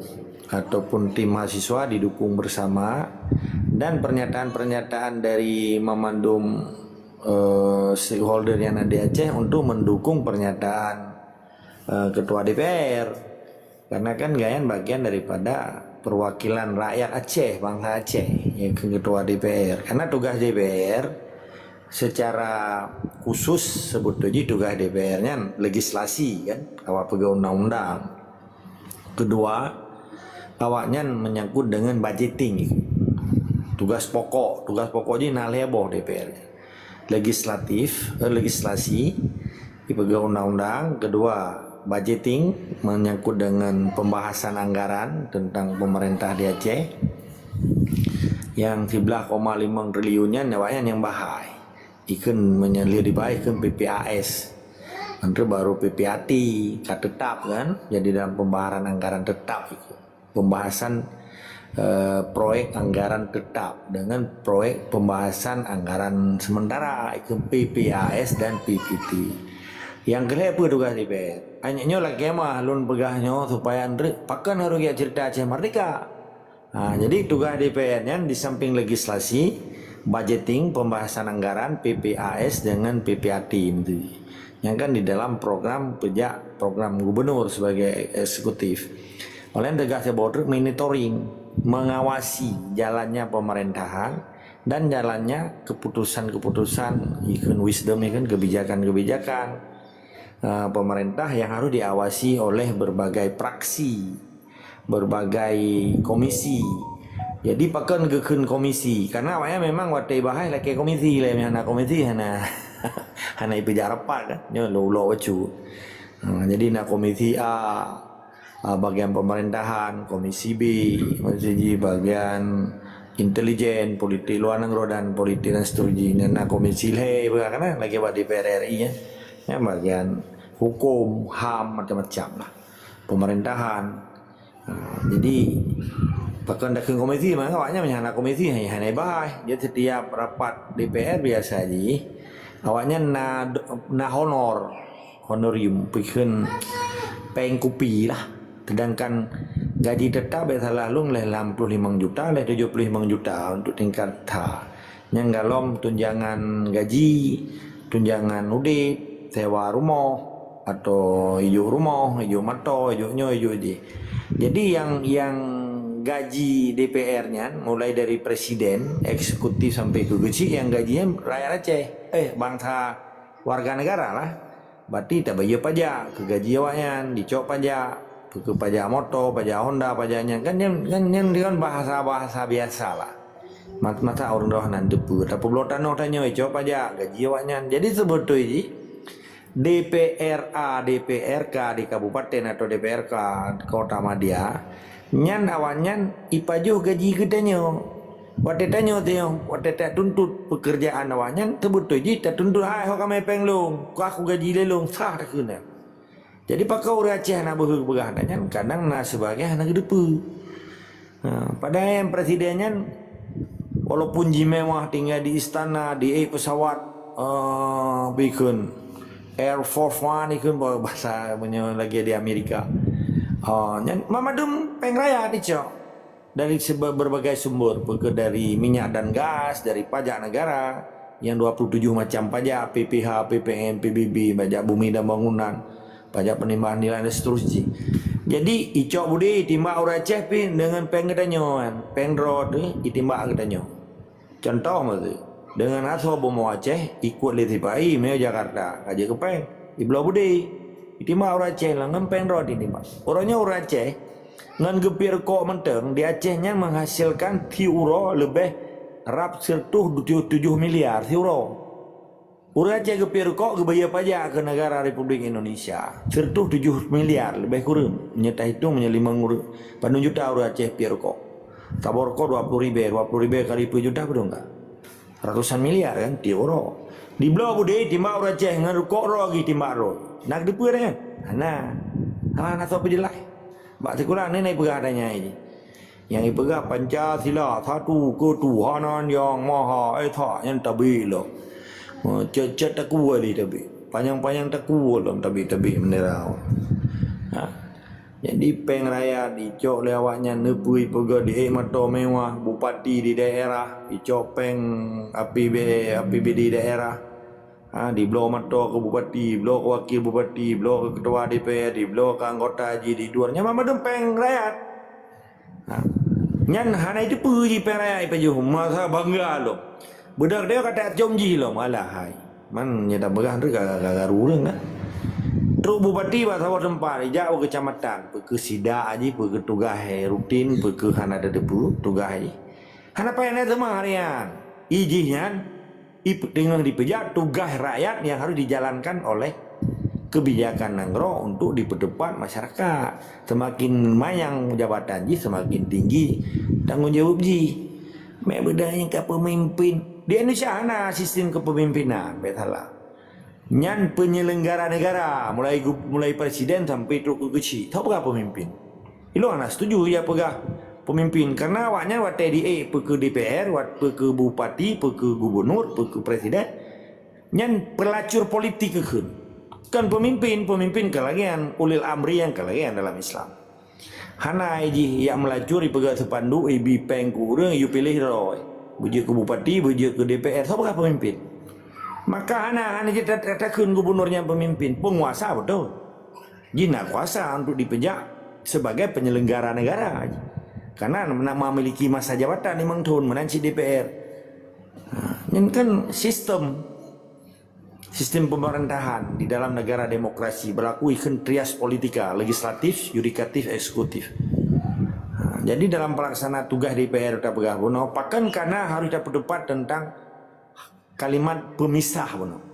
ataupun tim mahasiswa didukung bersama, dan pernyataan-pernyataan dari memandum, eh, stakeholder yang ada di Aceh untuk mendukung pernyataan, eh, Ketua D P R. Karena kan gobnyan bagian daripada perwakilan rakyat Aceh, bangsa Aceh, ya, ke Ketua D P R. Karena tugas D P R secara khusus sebetulnya tugas D P R nyan legislasi kan, awak peugah undang-undang. Kedua, awak nyan menyangkut dengan budgeting. Tugas pokok, tugas pokok jih na lhèe boh D P R. Legislatif, eh, legislasi, dipeugah undang-undang. Kedua, budgeting, menyangkut dengan pembahasan anggaran tentang pemerintah di Aceh. Nyang siblah koma limong triliun nyan awak nyan nyang bahai. Ikheun meunyoe lheueh dibahai ikheun P P A S. Nanti baru P P A T ka tetap kan, jadi dalam pembahasan anggaran tetap itu. Pembahasan, eh, proyek anggaran tetap dengan proyek pembahasan anggaran sementara, itu P P A S dan P P T. Nyang keu lhèe peue tugaih D P R? Nyoe lakèe meu'ah lôn peugah nyoe supaya andeuet pakon harôh geujak ceurita Aceh Merdeka. Ha, jadi tugaih D P R nyan di samping legislasi, budgeting, pembahasan anggaran, P P A S dengan P P A T menteri. Yang kan di dalam program peujak program gubernur sebagai eksekutif. Oleh tegas ya, monitoring, mengawasi jalannya pemerintahan dan jalannya keputusan-keputusan, ikon wisdom, ikon kebijakan-kebijakan, eh, pemerintah yang harus diawasi oleh berbagai praksi, berbagai komisi. Jadi pakon geukheun komisi, karena awaknyan memang watèe bahas lakèe komisi lé, hana komisi hana hana ipeujak rapat kan, nyoe lok-lok bacut. Ha, jadi na komisi A, ah, bagian pemerintahan, komisi B, komisi G bagian intelijen, politik luar negeri dan politik dan seterusnya. Dan na komisi lhèe bukan kan, lagi bak D P R R I ya. Ya, bagian hukum, ham, macam-macam lah. Pemerintahan. Ha, jadi pakon takheun komisi mah awaknyan meunyo hana komisi hana bahas. Jadi setiap rapat D P R biasa jih awaknyan na na honor, honorarium, pikheun pèng kupi lah. Sedangkan gaji tetap biasa lalu leh enam puluh lima juta, leh tujuh puluh lima juta untuk tingkat tha. Nyang golom tunjangan gaji, tunjangan udép, sewa rumoh, atau ijok rumoh, ijok moto, ijok nyoe, ijok jih. Jadi yang yang gaji D P R nyan mulai dari presiden, eksekutif sampai ke keuchik yang gaji nyan rakyat Aceh. Eh, bangsa warga negara lah. Berarti tabayeue pajak keu gaji awaknyan, dicok pajak, keu pajak moto, pajak Honda, pajak nyan kan nyan kan nyan kan bahasa-bahasa biasa lah. Mat- masa ureueng droe nan teupeu, tapeubloe tanoh tanyoe, icok pajak, gaji awaknyan. Jadi seubeutoi jih D P R A, D P R K di kabupaten atau D P R K kota madya, nyan awaknyan ipajoh gaji geutanyoe. Watèe tanyoe teuh, watèe tatuntut pekerjaan awaknyan, seubeutoi jih tatuntut hai ho kamé pèng lôn, ka kugaji lé lôn, sah takheun nyan. Jadi pakon ureueng Aceh na beuhe peugah nyan, kadang na sebagai hana geuteupeue. Ha, padahai presiden nyan walaupun jimewah tinggai di istana, di ék pesawat, eh, bikheun Air Force One ikheun bahasa meunyoe lagi di Amerika. Ah, nyan mamandum pèng rakyat dicok dari sebe- berbagai sumber, peue dari minyak dan gas, dari pajak negara yang dua puluh tujuh macam pajak, P P H, P P N, P B B, pajak bumi dan bangunan, pajak penambahan nilai dan seterusnya. Jadi icok beudé itimbak ureueng Aceh pih deungon pèng geutanyoe kan, pèng droe teuh itimbak geutanyoe. Contoh meuseue, deungon asoe bumoe Aceh ikot lé sipa-i meunyoe Jakarta ka jeuet keu pèng, ibloe beudé. Itimbak ureueng Aceh lom ngon pèng droe itimbak. Uroe nyoe ureueng Aceh ngon geupiep rukok mantong di Aceh nyan menghasilkan siuroe leubeh rab sireutoh tujoh tujoh miliar siuroe. Ureueng Aceh geupiep rukok geubayeue pajak keu negara Republik Indonesia sireutoh tujoh miliar leubeh kureueng. Meunyoe tahitong meunyoe limong ureueng padum juta ureueng Aceh piep rukok. Saboh rukok dua puluh ribèe, dua puluh ribèe kali peuet juta padum ka? Ratusan miliar kan tiep uroe. Dibloe beudé timbak ureueng Aceh ngon rukok droe lagi timbak droe. Na geuteupeue kan? Hana. Hana, hana soe peujeulaih. Bak sikula ni na ipeugah ata nyan jih. Nyang ipeugah Pancasila satu ketuhanan yang maha esa nyan tabek lom. Ha, cot-cot takue lé tabek. Panyang-panyang takue lom tabek-tabek bendera. Ha. Jadi pèng rakyat icok lé awaknyan neupeu ipeugah di ék moto mewah, bupati di daerah icok pèng A P B, A P B D daerah. Ha, dibloe moto keu bupati, bloe keu wakil bupati, bloe keu ketua D P R, dibloe keu anggota jih di luar. Nyan mandum pèng rakyat. Ha. Nyan hana iteupeue jih pèng rakyat ipajoh, masa bangga lom. Beudôh ka tacom jih lom, alah hai. Man nyan tapeugah tu gara-gara ureueng kan. Trok bupati bak saboh teumpat, ijak bak keucamatan, peue keu sidak jih, peue keu tugaih rutin, peue keu hana tateupeue tugaih jih. Hana payah na teuma harian. Ijih nyan ip- teungoh dipeujak tugaih rakyat yang harus dijalankan oleh kebijakan nanggroe untuk dipeuteupat masyarakat. Semakin manyang jabatan jih, semakin tinggi tanggung jawab jih. Mek beudaya ka pemimpin. Di Indonesia hana sistem kepemimpinan, bèk salah. Nyan penyelenggara negara, mulai gu- mulai presiden sampai trok keu keuchik. Tho peugah pemimpin. Ilôn hana setuju ya peugah pemimpin, karena awaknyan watèe di ék peue keu D P R, wat- peue keu bupati, peue keu gubernur, peue keu presiden, nyan pelacur politik keuh. Kan pemimpin, pemimpin keulagian, ulil amri nyang keulagian dalam Islam. Hana jih yak meulacur ipeugah seupanduk, ibi péng keu ureuëng, yue piléh droe. Beujeuet keu bupati, beujeuet keu D P R, soe peugah pemimpin. Maka hana, hana jih ta-, ta-, takheun gubunur nyang pemimpin, penguasa beutôi. Jih na kuasa untuk dipeujak sebagai penyelenggara negara. Karena nak memiliki masa jabatan limong tahun meunan cit D P R. Ha, nyan kan sistem. Sistem pemerintahan di dalam negara demokrasi berlaku ikheun trias politika, legislatif, yudikatif, eksekutif. Ha, jadi dalam pelaksana tugas D P R tapeugah bunoe, pakon kana harus tapeutupat tentang kalimat pemisah bunoe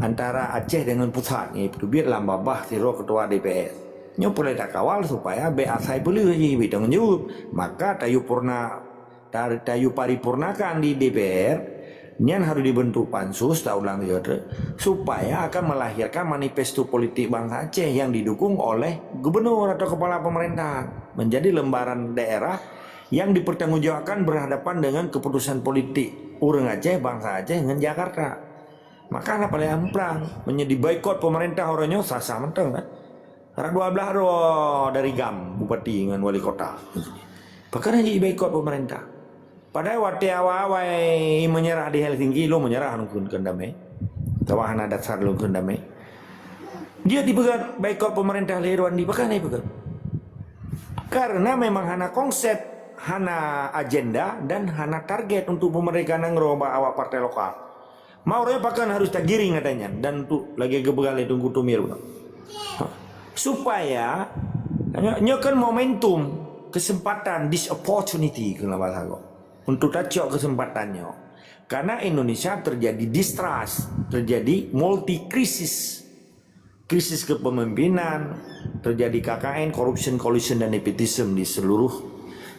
antara Aceh dengan pusat, nyang teubiet lam babah sidroe ketua D P R. Nyoe peureulée takawal supaya bék asai peuleueh jih, bék tanggung jaweueb. Maka tayue purna ta-, tayue paripurnakan di D P R, nyan harus dibentuk pansus, ta ulang lagi, supaya akan melahirkan manifesto politik bansa Aceh yang didukung oleh gubernur atau kepala pemerintahan, menjadi lembaran daerah yang dipertanggungjawabkan berhadapan dengan keputusan politik ureuëng Aceh, bansa Aceh ngon Jakarta. Maka hana paleng muprang, meunyoe diboikot pemerintah uroe nyoe sah-sah mantong kan. Rot dua blaih droe dari GAM, bupati ngon wali kota. Pakon hana jiboikot pemerintah? Padahai watée awai-awai menyerah di Helsinki, lôn menyerah lôn kheun damé. Atawa hana dasar lôn kheun damé. Jeuet dipeugah boikot pemerintah lé Rwandi, pakon hana dipeugah? Karena memang hana konsep, hana agenda, dan hana target untuk pemerintah nanggroe bak awak partai lokal. Mau raya pakon harus tagiring katanya dan untuk lagi geupeugah lé Teungku Tumir. Ha. Supaya nyoe, nyoe kan momentum, kesempatan, this opportunity keu bahasa Arab. Untuk tacok kesempatan nyoe. Karena Indonesia terjadi distrust, terjadi multi krisis. Krisis kepemimpinan, terjadi K K N, corruption, collusion, dan nepotism di seluruh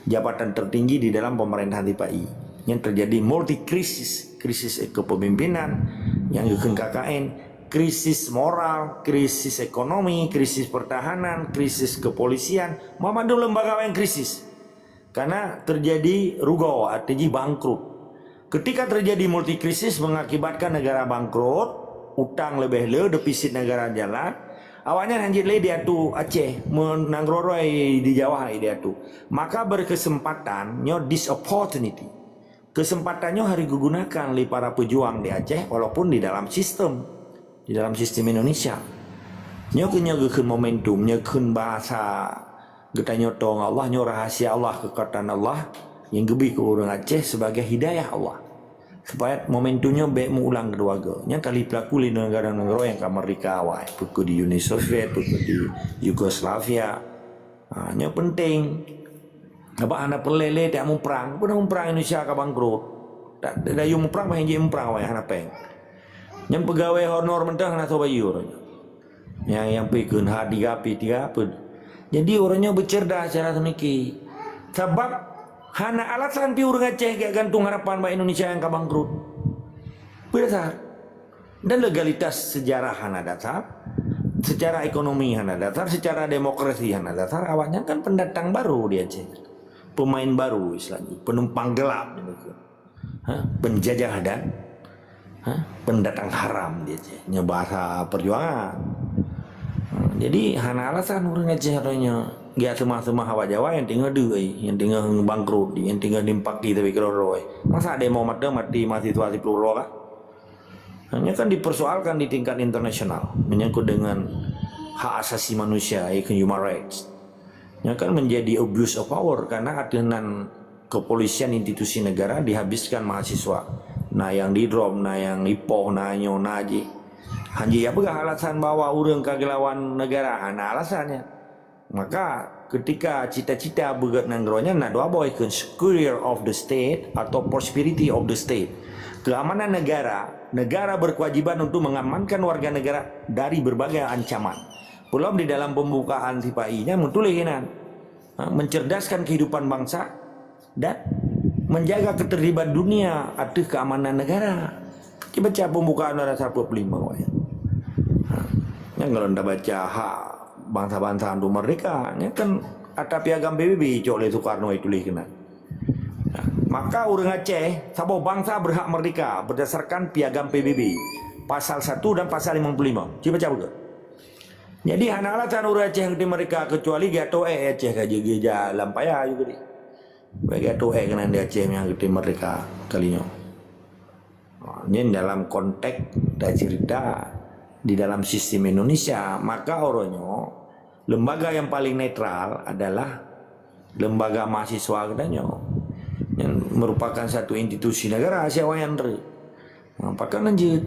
jabatan tertinggi di dalam pemerintahan T P I. Yang terjadi multi krisis, krisis kepemimpinan, yang geukheun K K N, krisis moral, krisis ekonomi, krisis pertahanan, krisis kepolisian, mandum lembaga yang krisis. Karena terjadi rugoe, artinya bangkrut. Ketika terjadi multi krisis mengakibatkan negara bangkrut, utang leubeh le, defisit negara jalan, awaknyan hanjeuet lé diatu Aceh, meunanggroe di Jawa diatu. Maka berkesempatan nyoe, this opportunity. Kesempatan nyoe harus digunakan oleh para pejuang di Aceh walaupun di dalam sistem, di dalam sistem Indonesia. Nyoe keuh nyoe geukheun momentum, nyoe kheun bahasa geutanyoe tong Allah, nyoe rahasia Allah, kekuatan Allah yang geubri keu ureuëng Aceh sebagai hidayah Allah. Supaya momentum nyoe bék meuulang keudua goe. Nyan kali pelaku lé negara-negara yang ka merdeka awai, peue di Uni Soviet, peue di Yugoslavia. Ha, nyoe penting. Abah hana peureulée lé tak muprang, pun muprang Indonesia ka bangkrut. Tak dayu muprang, bah jih muprang awai hana péng. Nyang peugawée honor mantong hana soe bayeue. Nyang, nyang pi kheun H tiga, P tiga apa. Jadi ureuëng nyoe beucerdas cara seumiké. Sabab hana alasan pi ureuëng Aceh gak gantung harapan bak Indonesia nyang ka bangkrut. Peue dasar? Dan legalitas sejarah hana dasar, secara ekonomi hana dasar, secara demokrasi hana dasar, awaknyan kan pendatang baru di Aceh. Pemain baru istilahnya, penumpang gelap gitu. Ha? Penjajah dan, ha? Pendatang haram di Aceh. Nyoe bahasa perjuangan. Ha, jadi hana alasan ureuëng Aceh katanya. Dia semah-semah awak Jawa yang tinggal dui, yang tinggal bangkrut, yang tinggal dimpaki tapi keroh-roh. Masa demo mata mati mahasiswa siploh droe kah? Hanya kan dipersoalkan di tingkat internasional menyangkut dengan hak asasi manusia, iaitu human rights. Yang kan menjadi abuse of power karena ateunan kepolisian institusi negara dihabiskan mahasiswa. Na yang di-drop, na yang ipoh, na nyoe, na jih. Hanji ya peugah alasan bahwa ureuëng ka gelawan negara, hana alasannya. Maka ketika cita-cita beugét nanggroe nyan na dua boh ikheun, security of the state atau prosperity of the state. Keamanan negara, negara berkewajiban untuk mengamankan warga negara dari berbagai ancaman. Peulom di dalam pembukaan sipai nyan meutuléh inan, ha, mencerdaskan kehidupan bangsa dan menjaga ketertiban dunia ateueh keamanan negara. Kita baca pembukaan pada satu lima ya. Ha. Yang kalau anda baca hak bangsa-bangsa untuk merdeka, ini kan ata piagam P B B cok oleh Soekarno itu leh kena. Nah, maka ureuëng Aceh, saboh bangsa berhak merdeka berdasarkan piagam P B B. Pasal satu dan pasal lima puluh lima. Cuba baca buka. Jadi, hana alasan ureuëng Aceh geutém merdeka, kecuali geuatoe Aceh ka jeuet geujak lam paya juga di. Bagi atoe keunan di Aceh nyang geutém merdeka kali nyoe. Ha, nyan dalam konteks dan cerita di dalam sistem Indonesia, maka uroe nyoe lembaga yang paling netral adalah lembaga mahasiswa geutanyoe, yang merupakan satu institusi negara siawayan re. Ha, pakon lanjut.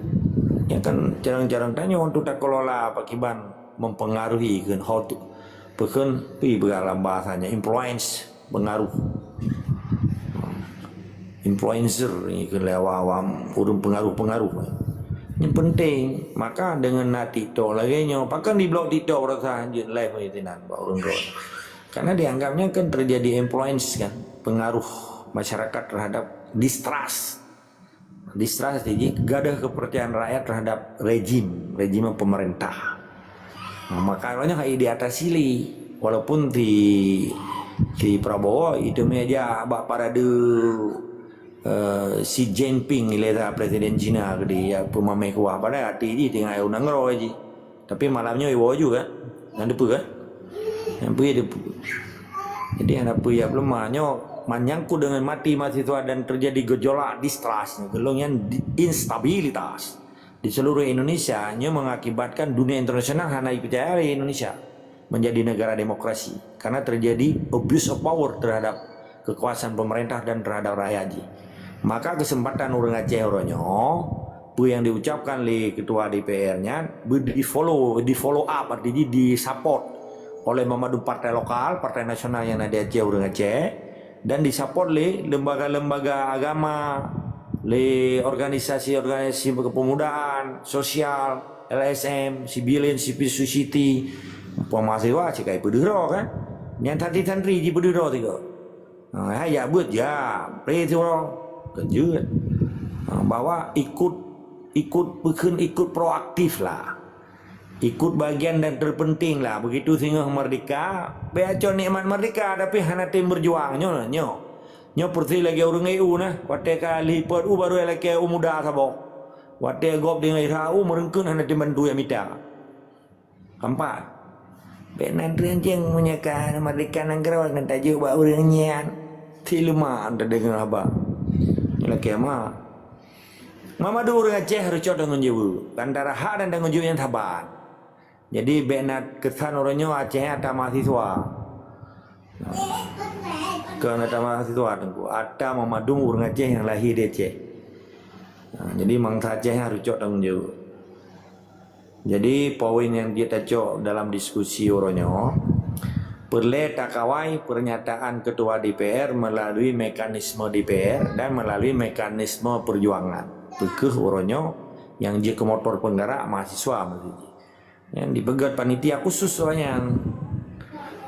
Yang kan carang-carang tanyoe untuk takelola pakiban mempengaruhi kan hot. Pakon pi beurang bahasanya influence, pengaruh. Influencer ni ke lewat awam ureuëng pengaruh-pengaruh. Yang penting, maka dengan na TikTok lagi nyoe, pakon di blok TikTok rasa lanjut live ni tinan bak ureuëng droe. Karena dianggapnya kan terjadi influence kan, pengaruh masyarakat terhadap distrust. Distrust jadi gadoh kepercayaan rakyat terhadap rejim, rejim pemerintah. Nah, maka awaknyan hai di atas sili, walaupun di di Prabowo itu meja bak parade eh, Xi Jinping ileta presiden Cina ke di ya pemameh kuah pada hati ji tinggal ayah unang roh ji. Tapi malam nyoe iwoe ju kan? Nyan dipeue kan? Nyan peue dipeue. Jadi hana peue ya belum nyoe menyangkut dengan mati mahasiswa dan terjadi gejolak distrust, gelong yang di- instabilitas di seluruh Indonesia nyoe mengakibatkan dunia internasional hana dipercayai Indonesia menjadi negara demokrasi karena terjadi abuse of power terhadap kekuasaan pemerintah dan terhadap rakyat ji. Maka kesempatan ureuëng Aceh uroe nyoe, peue yang diucapkan lé ketua D P R nyan, be- di follow, di follow up, artinya di support oleh memadum partai lokal, partai nasional yang ada di Aceh, ureuëng Aceh, dan di support lé lembaga-lembaga agama, lé organisasi-organisasi kepemudaan, sosial, L S M, civilian, civil society, umpama siwa sikai peudeuh droe kan. Nyan santri-santri ji peudeuh droe tiga. Ha, hai jak buet ja, pre siwa. Keujeuet. Ha, bahwa ikut ikut peukheun ikut proaktif lah. Ikut bagian dan terpenting lah. Begitu singoh merdeka, bèk acok nikmat merdeka tapi hana tem berjuang nyoe nyoe. Nyoe persis lagèe ureuëng E U nah, watèe ka lipot u baru lakèe u muda saboh. Watèe gob deungon ira u meureukeun hana tem bantu jak mita. Keempat, bèk nan teunceng meunyoe ka merdeka nanggroe ngon tajok bak ureuëng nyan. Sileuman tadeungoe haba. Lakèe ma. Mamadu ureuëng Aceh harôh cok tanggong jaweueb antara hak dan tanggong jaweueb nyang saban. Jadi bèk na keusan uroe nyoe Aceh ata mahasiswa. Keu ata mahasiswa teungku, ata mamadu ureuëng Aceh nyang lahé di Aceh. Ha, jadi mangsa Aceh harôh cok tanggong jaweueb. Jadi poin nyang jeuet tacok dalam diskusi uroe nyoe, peureulée takawai pernyataan ketua D P R melalui mekanisme D P R dan melalui mekanisme perjuangan. Peukeuh uroe nyoe nyang jeuet keu motor penggerak mahasiswa meusti jih. Nyang dipeugét panitia khusus awaknyan.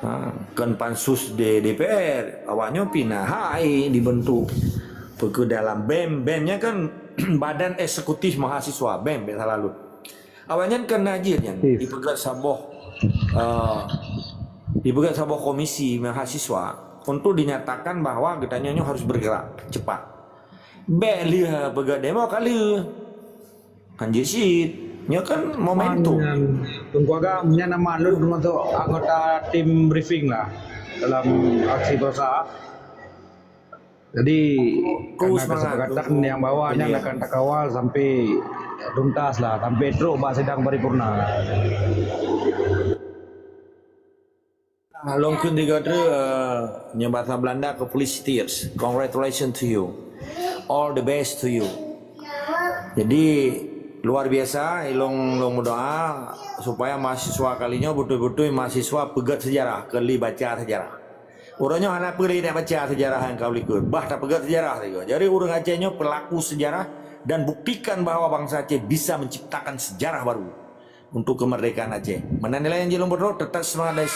Ha, kon pansus di D P R, awaknyan pih na hai dibentuk. Peukeuh dalam BEM, BEM nyan kan Badan Eksekutif Mahasiswa, BEM, bèk salah lôn. Awaknyan kan na jeuet nyan, Yes. dipeugét saboh, eh, dipeugét saboh komisi mahasiswa untuk dinyatakan bahwa geutanyoe nyoe harus bergerak cepat. Bèk lheueh peugét demo ka lheueh. Hanjeuet cit. Nyoe kan momentum. Nyan, Teungku Agam, nyan nama lôn termasuk anggota tim briefing lah dalam aksi Prosa. Jadi, Kru karena semangat, kesepakatan Teungku. Yang bawah nyan Ini ya. akan takawal sampai tuntas lah, sampai trok bak sidang paripurna. Ah, lôn kheun tiga tu, eh, nyoe bahasa Belanda ke feliciteers. Congratulations to you. All the best to you. Jadi, luar biasa, ilong long berdoa supaya mahasiswa kali nyoe betul-betul mahasiswa peugét sejarah, keu li baca sejarah. Ureuëng nyoe hana peue lé baca sejarah nyang ka likot. Bah tapeugét sejarah saja. Jadi, ureuëng Aceh nyoe pelaku sejarah dan buktikan bahwa bangsa Aceh bisa menciptakan sejarah baru untuk kemerdekaan Aceh. Meunan nilai nyang jeuet lôn beudroe, tetap semangat dan,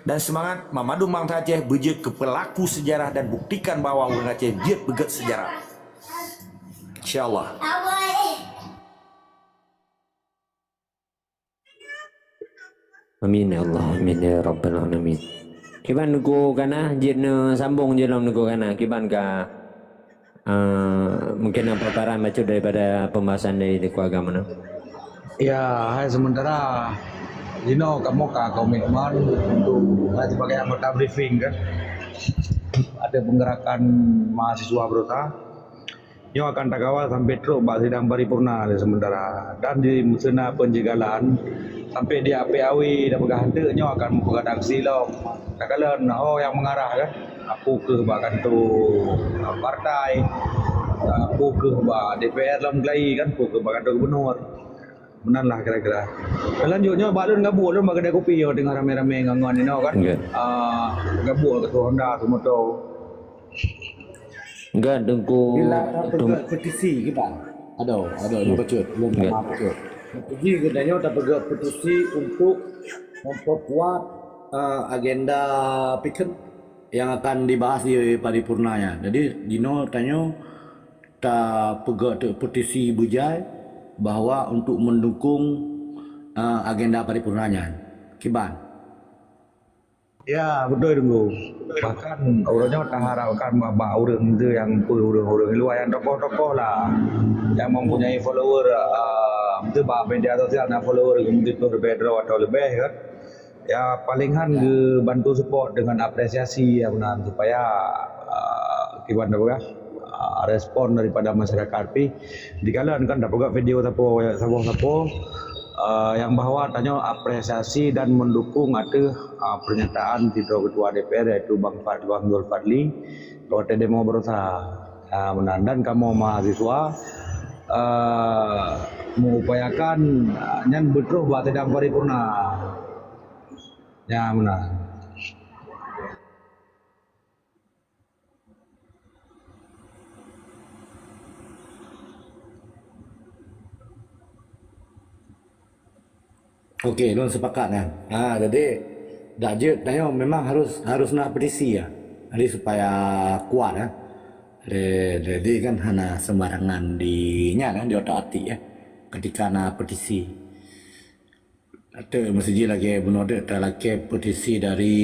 dan semangat meumadu bangsa Aceh beujeuet keu pelaku sejarah dan buktikan bahwa ureuëng Aceh jeuet peugét sejarah. Insya Allah. Amin ya Allah, amin ya rabbal alamin. Kiban Teungku Gana, jeuet neusambong jih lom Teungku Gana. Kiban ka, eh, mungkin apa paran bacut daripada pembahasan dari Teungku Agam nyoe. Ya, hai, sementara jinoe kamoe ka komitmen untuk hai sebagai anggota briefing kan. Ada penggerakan mahasiswa berusaha. Nyoe akan tagawa sampai trok bak sidang paripurna lé sementara. Dan di seuna penjagalan sampai di A P A W dan peugah hanteuk nyoe akan meupeugah aksi lom. Takalon ho nyang mengarah kan. Apu keuh bak kantor partai, apu keuh bak D P R lam Kelai kan, apu keuh bak kantor gubernur. Meunan lah kira-kira. Lanjut nyoe bak lôn gabuk lôn bak kedai kopi nyoe teungoh ramé-ramé ngon, ngon inoe kan. Nggak. Ah, gabuk keu Honda, keu moto. Nggak, Teungku. Bila Tum- tapeugah petisi kita. Aduh, aduh, nyoe bacut, belum Nggak. Maaf bacut. Jadi kita nyoe tapeugah petisi untuk memperkuat, ah, agenda pikir yang akan dibahas di paripurna nyan. Jadi, jinoe tanyoe tapeugah teuk petisi beujai bahwa untuk mendukung, eh, agenda paripurna nyan. Kiban. Ya, beutôi Teungku. Bahkan uroe nyoe taharapkan bak, bak ureuëng tu nyang peue ureuëng-ureuëng luwa nyang tokoh-tokoh lah yang mempunyai follower, eh, tu bak media sosial na follower meututoh leubeh droe atau leubeh kan. Ya, paling han geubantu support dengan apresiasi ya meunan supaya, ah, kiban tapeugah, ah, respon daripada masyarakat pih dikalon kan tapeugah video sapo, sapo-sapo, ah, yang bahwa tanyoe apresiasi dan mendukung ateueh, ah, pernyataan sidroe ketua D P R yaitu Bang Fad-, Bang Zul Fadli, watée demo berusaha. Ah, meunan dan kamoe mahasiswa, ah, mengupayakan, ah, nyan beutroh bak sidang paripurna. Ya, meunan. Okey, lôn sepakat kan. Ha, jadi dak jeuet tanyoe memang harus, harus na petisi ya. Jadi supaya kuat ya. Jadi, jadi kan hana sembarangan di nya kan di otak atik ya. Ketika na petisi. Atau mesti ji lagée bunoe dek talakée petisi dari,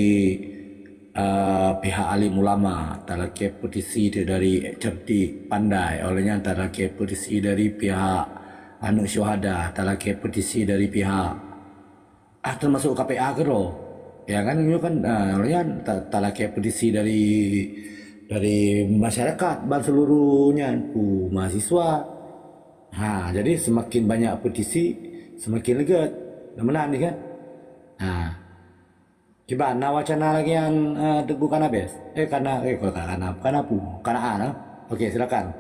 eh, pihak alim ulama, talakée petisi tu dari cerdik pandai, oleh nyan talakée petisi dari pihak aneuk syuhada, talakée petisi dari pihak, ah, termasuk K P A keudroe. Ya kan, nyoe kan, ah, oleh nyan ta-, talakée petisi dari, dari masyarakat ban seluruh nyan, ku mahasiswa. Ha, jadi semakin banyak petisi, semakin legat. Dah menang ni kan? Ha. Kiban na wacana lagi yang, eh, Teungku Kanabes? Eh, Kana, eh, bukan Kana, bukan Apu, Kanaan, eh? Okey, silakan.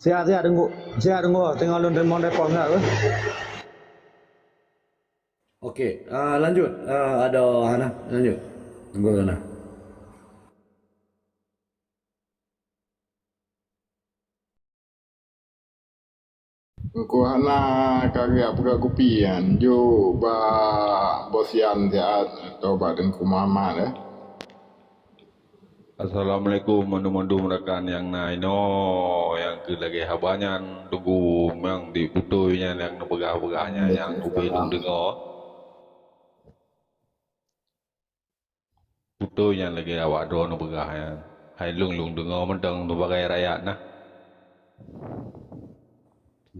Siap, siap, Teungku. Siap, Teungku. Teungoh lôn telepon, telepon siap, eh. Okey, ah, lanjut. Ah, ada Hana, lanjut. Teungku Hana. Teungku Hana ka geujak peugah kupi nyan, jok bak Bos Yan siat atau bak Teungku Muhammad, eh. Assalamualaikum mandum-mandum rakan nyang na inoe, nyang keu lagée haba nyan Teungku nyang di putôi nyan nyang neupeugah-peugah nyan nyang ubé lôn deungoe. Putôi nyan lagée awak droe neupeugah nyan. Hai lôn-lôn deungoe mantong teubagai rakyat na.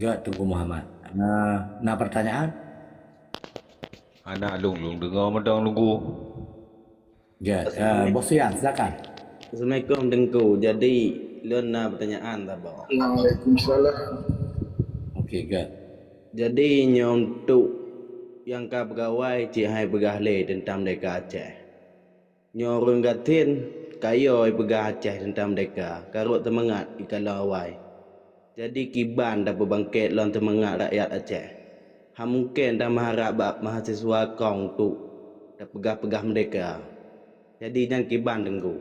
Gét Teungku Muhammad. Na, na pertanyaan? Hana, lôn-lôn deungoe mantong Teungku. Gét. Eh, Bos Yan, silakan. Assalamualaikum Teungku. Jadi lôn na pertanyaan saboh. Waalaikumsalam. Okey, gét. Jadi nyoe untuk nyang ka peugawai cit hai peugah lé teuntang merdeka Aceh. Nyoe ureuëng gasien ka yo ipeugah Aceh teuntang merdeka, ka rot teumangat ikalon awai. Jadi kiban tapeubangket lom teumangat rakyat Aceh. Hana mungken tameuharab bak mahasiswa kong untuk tapeugah-peugah merdeka. Jadi nyan kiban Teungku.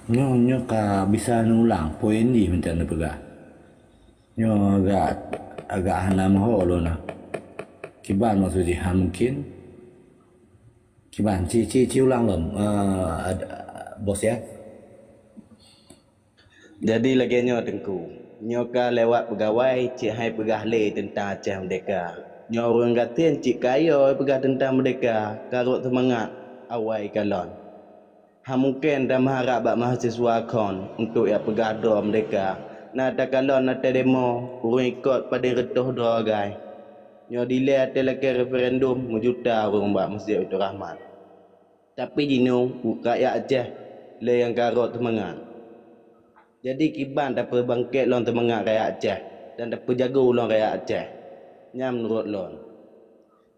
Nyoe, nyoe ka bisa neulang poin jih mantong neupeugah. Nyoe agak, agak hana meuho lôn na. Kiban maksud jih, ha, mungkin. Kiban, ci, ci, ci ulang lom, eh, ad-, Bos ya. Jadi lagée nyoe Teungku, nyoe ka lewat peugawai cit hai peugah lé teuntang Aceh Merdeka. Nyoe ureuëng gasien cit kayée peugah teuntang meurdehka ka rhot seumangat awai kalon. Hana mungken tameuharab bak mahasiswa kon untuk jak peugah droe meurdehka. Na takalon até demo, ureuëng ikot padub reutôh droe agai. Nyoe dilée até lakée referendum meujuta ureuëng bak Masjid Baiturrahman. Tapi jinoe rakyat Aceh lé nyang ka rhot seumangat. Jadi kiban tapeubangkét lom seumangat rakyat Aceh dan tapeujagoe lom rakyat Aceh. Nyan meunurot lôn.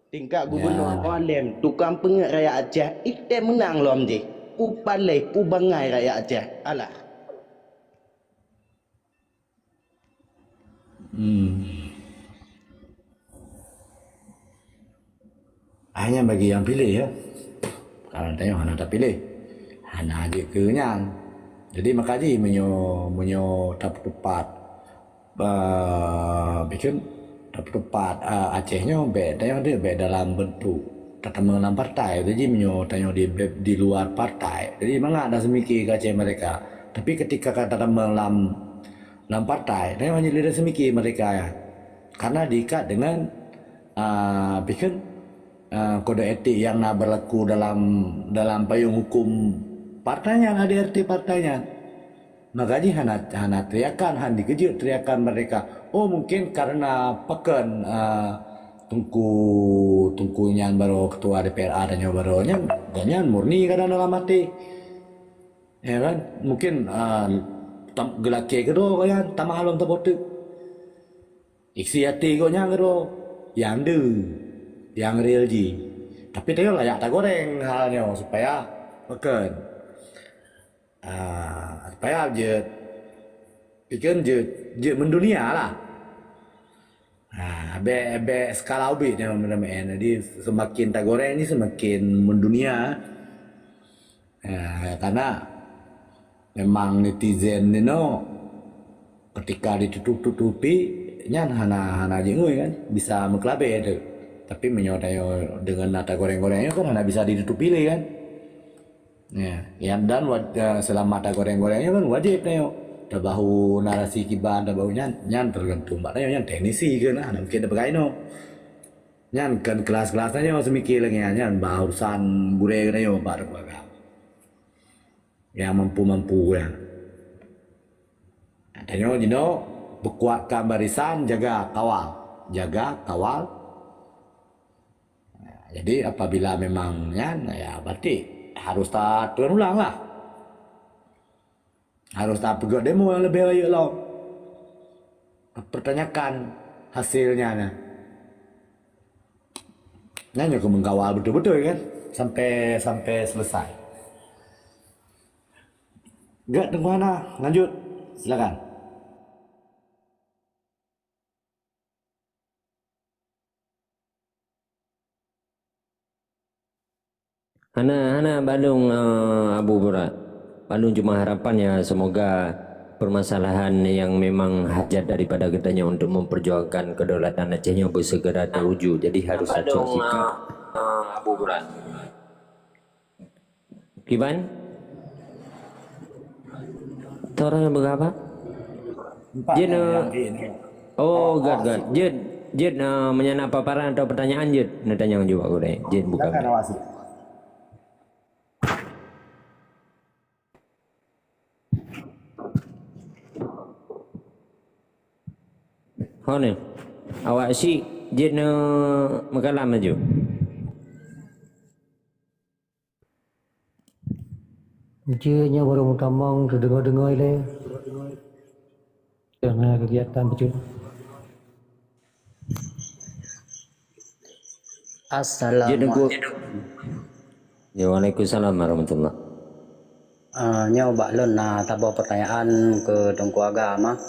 Tingkat gubunur, ya, Alem, tukang peungét rakyat Aceh, item meunang lom jih. Peue paléh, peue bangai rakyat Aceh. Alah. Hmm. Hanya bagi nyang piléh, ya. Kalau tanyoe hana tapiléh, hana jeuet keu nyan. Jadi maka jih meunyoe, meunyoe tapeuteupat, eh, bikon tapeuteupat, eh, Aceh nyoe bék tanyoe deuh bék dalam beuntuk tatamong lam partai. Jadi meunyoe tanyoe di, di luar partai, jadi mangat dah seumike keu Aceh Merdeka. Tapi ketika ka tatamong lam lam partai, tanyoe hana lé seumike meurdehka nyan. Karena diikat dengan, ah, bikon, ah, kode etik nyang na beurlaku dalam, dalam payong huköm partai nyan, A D R T partai nyan. Maka jih hana, hana teriakan, hana dikeujeuet teriakan meurdehka. Oh, mungkin karena pakon, ah, Teungku, Teungku nyan baroe ketua D P R A tanyoe baroe nyan, gobnyan murni kadang dalam até. Ya kan? Mungkin, ah, tam-, geulakée keudroe gobnyan, tamah lom saboh teuk. Isi até gobnyan keudroe, nyang deuh, nyang real jih. Tapi tanyoe layak tagoreng hal nyoe supaya pakon. Ah, supaya jeuet, bikon jeuet, jeuet mendunia lah. Ah, bék, bék skala ubit nyoe meunan. Jadi seumaken tagoreng jih seumaken mendunia. Ah, karena memang netizen inoe ketika ditutup-tutupi nyan hana, hana jingui kan, bisa meukeulabeh tu. Tapi meunyoe tanyoe deungon na tagoreng-goreng nyoe kan hana bisa ditutupi lé kan. Ya, ya, dan wa-, eh, seulama tagoreng-goreng nyoe kan wajéb tanyoe tabahu narasi kiban, tabahu nyan, nyan teugantung bak tanyoe, nyan teknisi keuh na, hana mungken tapeugah inoe. Nyan kan kelas-kelas tanyoe seumike lagée nyan, nyan bah urusan gurée geutanyoe bak keuluwarga. Nyang mampu-mampu nyan. Tanyoe jinoe peukuatkan barisan, jaga kawal, jaga kawal. Jadi apabila memang nyan, ya berarti harus ta-, turun ulang lah. Harus tapeugét demo nyang leubeh rayeuk lom. Pertanyakan hasilnya nyan. Nyan nyoe keu mengkawal beutôi-beutôi kan sampai, sampai selesai. Gét Teungku Hana, lanjut. Silakan. Hana, hana bandum, eh, Abu Burak. Bandum cuma harapan ya, semoga permasalahan yang memang hajat daripada geutanyoe untuk memperjuangkan kedaulatan Aceh nyoe bersegera terwujud. Jadi harus satu sikap. Kiban? Torang nyang peugah apa? Empat. Jeuet, yang eh, yang ini. Oh, awak, gét, awak gét. Sih. Jeuet, jeuet, eh, meunyo na paparan atau pertanyaan jeuet. Neutanyong jaweueb aku deh. Jeuet buka. Silakan, awak sih. Ho ni. Awak sih jeuet neumeukalam laju. Jeuet nyoe barô meutamong teudeungoe-deungoe ilée. Karena kegiatan betul. Assalamualaikum. Ya, waalaikumsalam warahmatullah. Ah, nyoe bak lôn na saboh pertanyaan keu Teungku Agam, ah.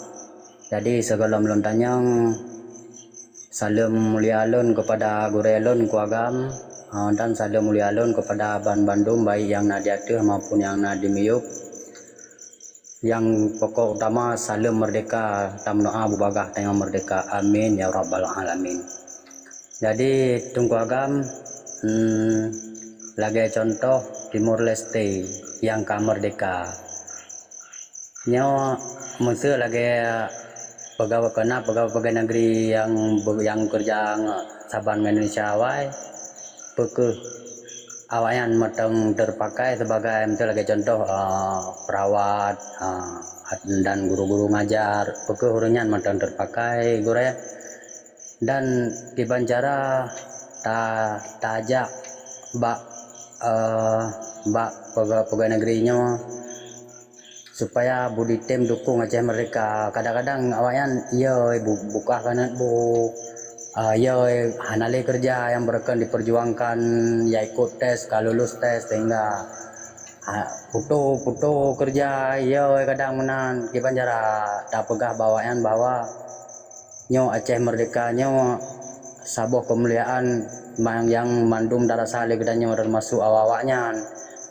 Jadi, sigohlom lôn tanyong, saleuem mulia lôn keupada gurée lôn Teungku Agam, ah, dan saleuem mulia lôn keupada banbandum, baik nyang na di ateueh maupun nyang na di miyueb. Nyang pokok utama, saleuem meurdehka, tameudoá bubagaih tanyoe meurdehka. Amin, ya rabbal alamin. Jadi, Teungku Agam, hmm, lagée contoh Timor Leste nyang ka meurdehka. Nyoe meuseu lagée Pegawai, keunan pegawai-pegawai negeri nyang be-, nyang keureuja ngon saban ngon Indonesia awai, peu kheueh awaknyan mantong teupakai sebagai, miseu lagée contoh, eh, perawat, eh, dan guru-guru ngajar, peu kheueh ureuëng nyan mantong teupakai, gurée. Dan kiban cara ta-, tajak bak, eh, bak pegawai-pegawai negeri nyoe supaya beuditem dukong Aceh Merdeka. Kadang-kadang awaknyan, ya, bu-, bukah keuneuk bu, ah, ya, hana lé keureuja nyang beureukan diperjuangkan, ya ikot tes, ka lulus tes, sehingga, ah, putôh, putôh keureuja, ya, kadang meunan. Kiban cara tapeugah bak awaknyan bahwa nyoe Aceh Merdeka nyoe saboh keumuliaan ma-, nyang mandum tarasa lé geutanyoe, teumasok awak-awak nyan.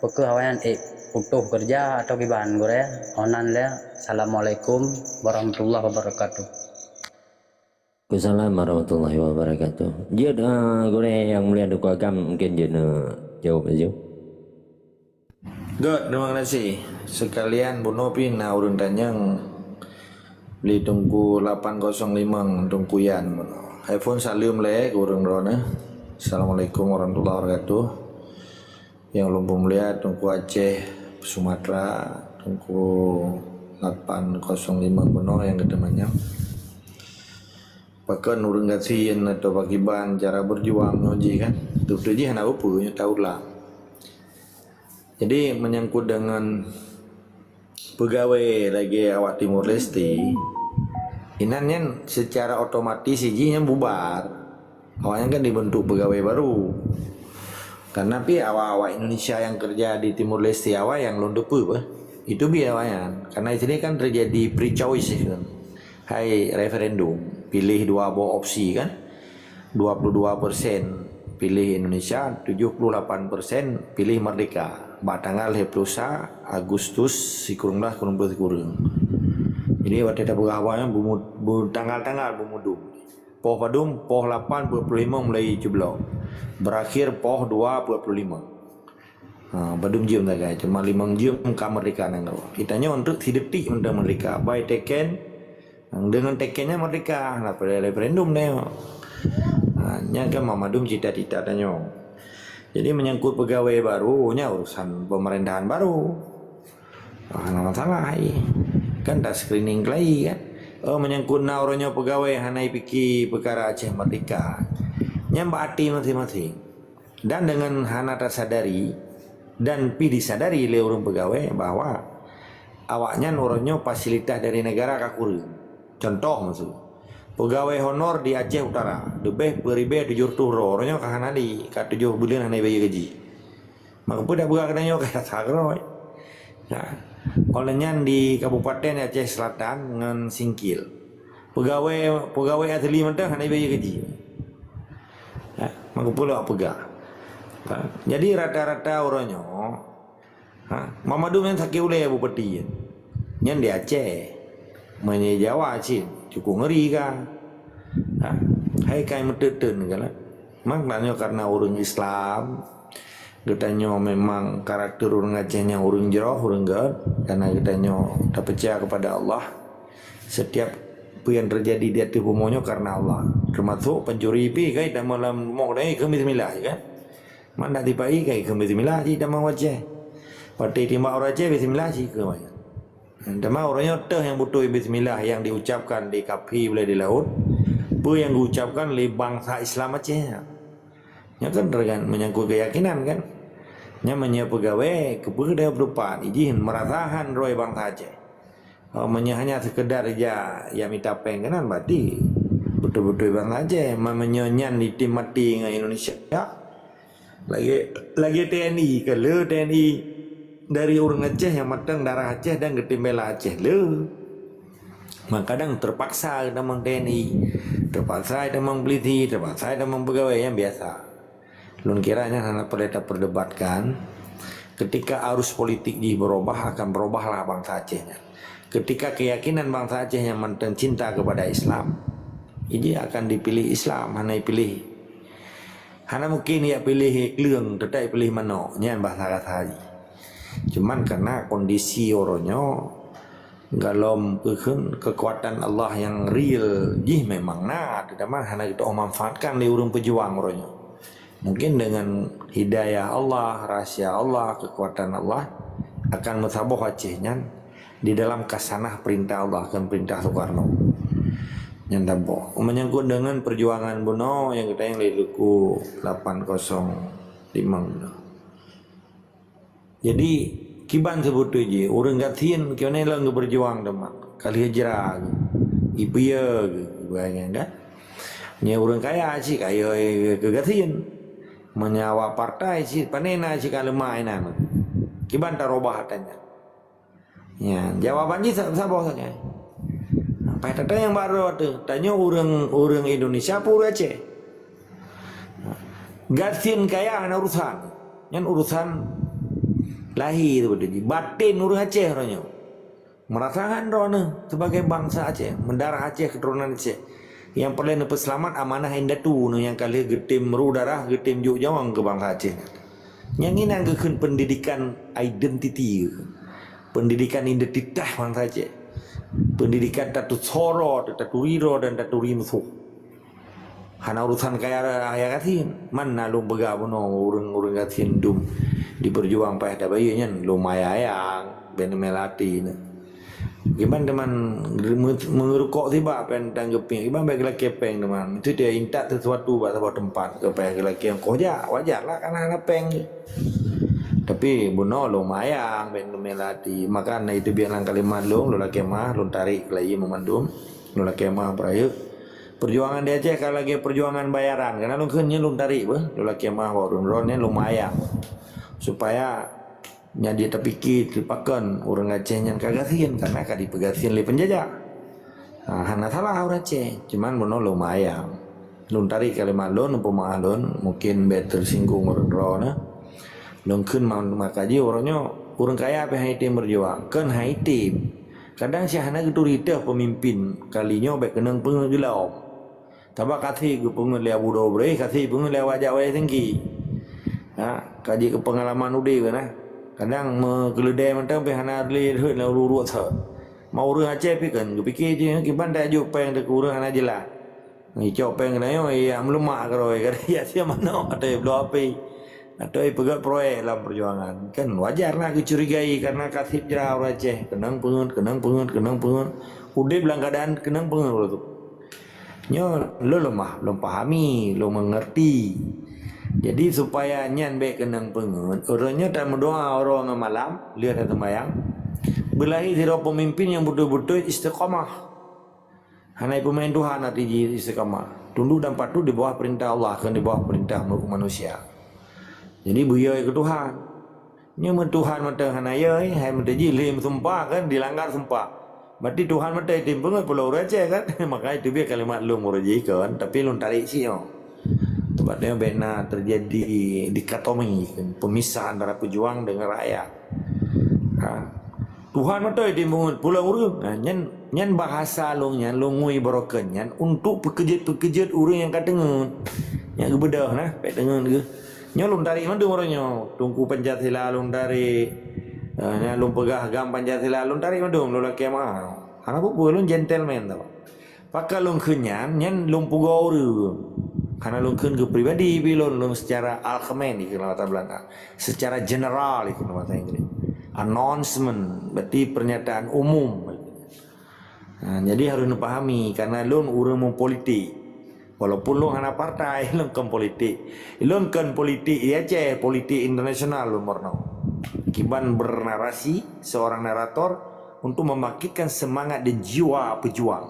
Peu kheueh awaknyan ék putôh keureuja atau kiban, gurée? Meunan lé. Assalamualaikum warahmatullahi wabarakatuh. Waalaikumsalam warahmatullahi wabarakatuh. Jeuet, ah, gurée nyang mulia Teungku Agam mungkin jeuet neujaweueb laju. Göt, terima kasih. Sekalian bunoe pih na ureuëng tanyong lé Teungku lapan kosong lima, Teungku Yan bunoe. Hai phon saleuem lé keu ureuëng droeneuh. Assalamualaikum warahmatullahi wabarakatuh. Nyang ulôn peumulia Teungku Aceh Sumatera, Teungku lapan kosong lima bunoe nyang geuteumanyong. Pakon ureuëng gasien atau pakiban cara berjuang nyoe jih kan? Beutôi jih hana upeue nyoe taulang. Jadi, menyangkut dengan pegawai lagée awak Timor Leste, inan nyan secara otomatis jih nyan bubar. Awaknyan kan dibentuk pegawai baru. Karena pi awak-awak Indonesia yang kerja di Timor Leste awai yang lôn teupeue bah. Itu bi awaknyan. Karena di sini kan terjadi pre-choice kan. Hai referendum, pilih dua boh opsi kan. dua puluh dua persen pilih Indonesia, tujuh puluh lapan persen pilih merdeka. Bak tanggal dua puluh sa Agustus sikureueng belas kureueng peuet sikureueng. Jadi watée tapeugah awaknyan bumu-, bu-, tanggal-tanggal bumudum. Poh padum, poh lapan dua puluh lima mulai cubloe. Berakhir poh dua dua puluh lima. Ha, padum jeuem sagai, cuma limong jeuem ka merdeka nanggroe. Geutanyoe untuk sidetik mantong merdeka. Bai teken, deungon teken nyan merdeka, na pada referendum tanyoe. Ha, nyan kan mandum cita-cita tanyoe. Jadi menyangkut pegawai baru, nyan urusan pemerintahan baru. Ah, hana masalah ai. Kan ta screening keulai kan. Oh, menyangkut na uroe nyoe pegawai hana pike peukara Aceh Merdeka. Nyan bak até maséng-maséng. Dan deungon hana tasadari dan pi disadari lé ureuëng pegawai bahwa awaknyan uroe nyoe fasilitas dari negara ka kureueng. Contoh maksud, pegawai honor di Aceh Utara leubeh peuet ribée tujoh reutôh droe, uroe nyoe ka hana lé, ka tujoh buleuen hana ibayeue gaji. Maka peue dak peugah keunan nyoe ka that keudroe. Ya. Oleh nyan di Kabupaten Aceh Selatan ngon Singkil. Pegawai, pegawai asli mantong hana ibayeue gaji. Ya, maka peue lôn peugah. Ha, jadi rata-rata uroe nyoe, ha, mandum nyan sakét ulée bupati nyan. Nyan di Aceh. Meunyoe Jawa cit, cukup ngeri ka. Ha, hai kai meuteuten ka lah. Maknanya karena ureuëng Islam, geutanyoe memang karakter ureuëng Aceh nyang ureuëng jroh, ureuëng göt, karena geutanyoe tapeucaya kepada Allah. Setiap peue nyang terjadi di ateueh bumoe nyoe karena Allah. Termasuk pencuri pi kai tamong lam rumoh dai keu bismillah kan. Mandak tipai kai keu bismillah cit tamong u Aceh. Watée timbak ureuëng Aceh bismillah cit keu manyang. Teuma uroe nyoe teuh nyang beutôi bismillah nyang diucapkan lé kaphé ulée di laôt, peue nyang geuucapkan lé bansa Islam Aceh nyan. Nyan kan tergan-, menyangkut keyakinan kan. Nyan meunyoe pegawai, keupeue dayah peutupat, ijih meurasa han droe bansa Aceh. Oh, meunyoe hanya sekedar ja, ya mita péng keunan, berarti beutôi-beutôi bansa Aceh. Ma-, meunyoe nyan ditem maté ngon Indonesia, Lagée, lagée T N I, ka le T N I dari ureuëng Aceh nyang mantong darah Aceh dan geutem bela Aceh le. Maka kadang terpaksa tamong T N I, terpaksa tamong polisi, terpaksa tamong pegawai nyang biasa. Lôn kira nyan hana peureulée taperdebatkan. Ketika arus politik jih berubah, akan berubahlah bansa Aceh nyan. Ketika keyakinan bansa Aceh nyang mantong cinta kepada Islam, ijih akan dipilih Islam, hana dipilih Hana mungkin jak piléh kleueng, teutap piléh manok, nyan bahasa kasa jih. Cuman karena kondisi uroe nyoe, Golom keukeuen keukuatan Allah nyang real jih memang na, tetapi hana geutu'oh manfaatkan lé ureuëng peujuang uroe nyoe. Mungkin dengan hidayah Allah, rahsia Allah, kekuatan Allah akan meusaboh Aceh nyan di dalam kasanah perintah Allah, kon perintah Soekarno. Nyan saboh. Menyangkut dengan perjuangan bunoe nyang geutanyong lé luku lapan kosong lima bunoe. Jadi, kiban seubeutôi jih, ureuëng gasien keuneuk lôn geupeujuang teuma. Ka lheueh jra geuh, ipeue geuh, ipeue nyan kan. Nyan ureuëng kaya cit kaya keu gasien. Meunyoe awak partai cit pane na cit ka leumah inan. Kiban tarubah atra nyan. Ya, jawaban jih sa-, saboh sagai. Paih tata nyang baroe tu, tanyoe ureuëng, ureuëng Indonesia peue ureuëng Aceh. Gasien kaya hana urusan. Nyan urusan lahé tu beutôi jih. Baten ureuëng Aceh uroe nyoe. Merasakan droeneuh sebagai bangsa Aceh, mendarah Aceh, keturunan Aceh. Nyang peureulée neupeuseulamat amanah indatu neuh nyang ka lheueh geutem meuruh darah, geutem jok nyawöng keu bangsa Aceh. Nyang inan geukheun pendidikan identiti, pendidikan identitas bangsa Aceh. Pendidikan taturi droe, taturi droe dan taturi musoh. Hana urusan kaya raya gasien. Man na lôn peugah bunoe ureuëng-ureuëng gasien dum dipeujuang payah tabayeue nyan lôn mayang-mayang, ben melati na. Kiban teuma meungeurukok sibak péng tan geupiek, kiban bék geulakée péng teuma. Itu dia intat sesuatu bak saboh teumpat, keu payah geulakée ongkoh jak, wajar lah karena hana péng. Tapi bunoe lôn mayang, bék melati. Maka na itu biar lam kalimat lôn, lôn lakée meu'ah, lôn tarék keulayi meumandum, lôn lakée meu'ah peurayeuk. Perjuangan di Aceh ka lagée perjuangan bayaran. Karena lôn kheun nyan lôn tarék beuh, lôn lakée meu'ah bak ureuëng droe nyan lôn mayang. Supaya nyan dia tapike teupakon ureuëng Aceh nyan ka gasien, karena ka dipeugasien lé penjajah. Ha, hana salah ureuëng Aceh, cuman bunoe lôn mayang. Lôn tarék kalimat lôn, peumeu'ah lôn, mungkin bék teusinggung ureuëng droe na. Lôn kheun ma-, maka jih uroe nyoe, ureuëng kaya pih han item meujuang, kon han item. Kadang si hana geuturi teuh peumimpin, kali nyoe bék keunong peungeut geulom. Taba kaseh geupeungeut lé Abu Dobre, kaseh peungeut lé awak jak wayah tinggi. Ha, ka jeuet keu peungalaman udeb na. Kadang meukeuleude mantong pih hana lé rhot lé ureuëng-ureuëng sa. Ma ureuëng Aceh pih kan geupike jih, kiban tajok péng teuh keu ureuëng hana jeulaih. Ngicok péng geutanyoe, ya meuleumah keudroe, kada ya sia manok atau bloe api. Atau ipeugét proyek lam perjuangan. Kan wajar lah geucurigai karena kaseb jra ureuëng Aceh. Keunong peungeut, keunong peungeut, keunong peungeut. Udeb lam keuadaan keunong peungeut ureuëng tu. Nyoe lôn leumah, lôn pahami, lôn mengerti. Jadi supaya nyan bék keunong peungeut, ureuëng nyoe tameudoa uroe ngon malam, lheueh taseumbahyang. Beulahé sidroe peumimpin nyang beutôi-beutôi istiqamah. Hana ipeumaén Tuhan até jih istiqamah. Tunduk dan patuh di bawah perintah Allah, kon di bawah perintah manusia. Jadi beuyoe keu Tuhan. Nyoe meu Tuhan mantong hana yoe, hai mantong jih lheueh meusumpah kan, dilanggar sumpah. Berarti Tuhan mantong item peungeut pulo ureuëng Aceh kan. Makanya teubiet kalimat lôn ureuëng jih kon, tapi lôn tarék sinoe. Sebab nyoe bék na terjadi dikotomi, pemisah antara pejuang dengan rakyat. Ha. Tuhan mantong item peungeut pulo ureuëng. Ha, nyan, nyan bahasa lôn nyan, lôn ngui baroekon nyan untuk peukeujot-peukeujot ureuëng nyang ka teungeut. Nyang geubeudôh nah, bék teungeut geuh. Nyoe lôn tarék mandum uroe nyoe. Teungku Pancasila lôn tarék. Eh, nyan lôn peugah GAM Pancasila lôn tarék mandum, lôn lakée meu'ah. Hana peue-peue, lôn gentleman tau. Pakon lôn kheun nyan, nyan lôn pugoe ureuëng. Hana lôn kheun keu pribadi, pi lôn, lôn secara allgemein dikheun lam bahasa Belanda. Secara general dikheun lam bahasa Inggris. Announcement, berarti pernyataan umum. Ha, jadi harus neupahami, karena lôn ureuëng meupolitik. Walaupun lôn hana partai, lôn kon politik. Lôn kon politik di Aceh, politik internasional lôn meurunoe. Kiban bernarasi seorang narator untuk membangkitkan semangat dan jiwa pejuang.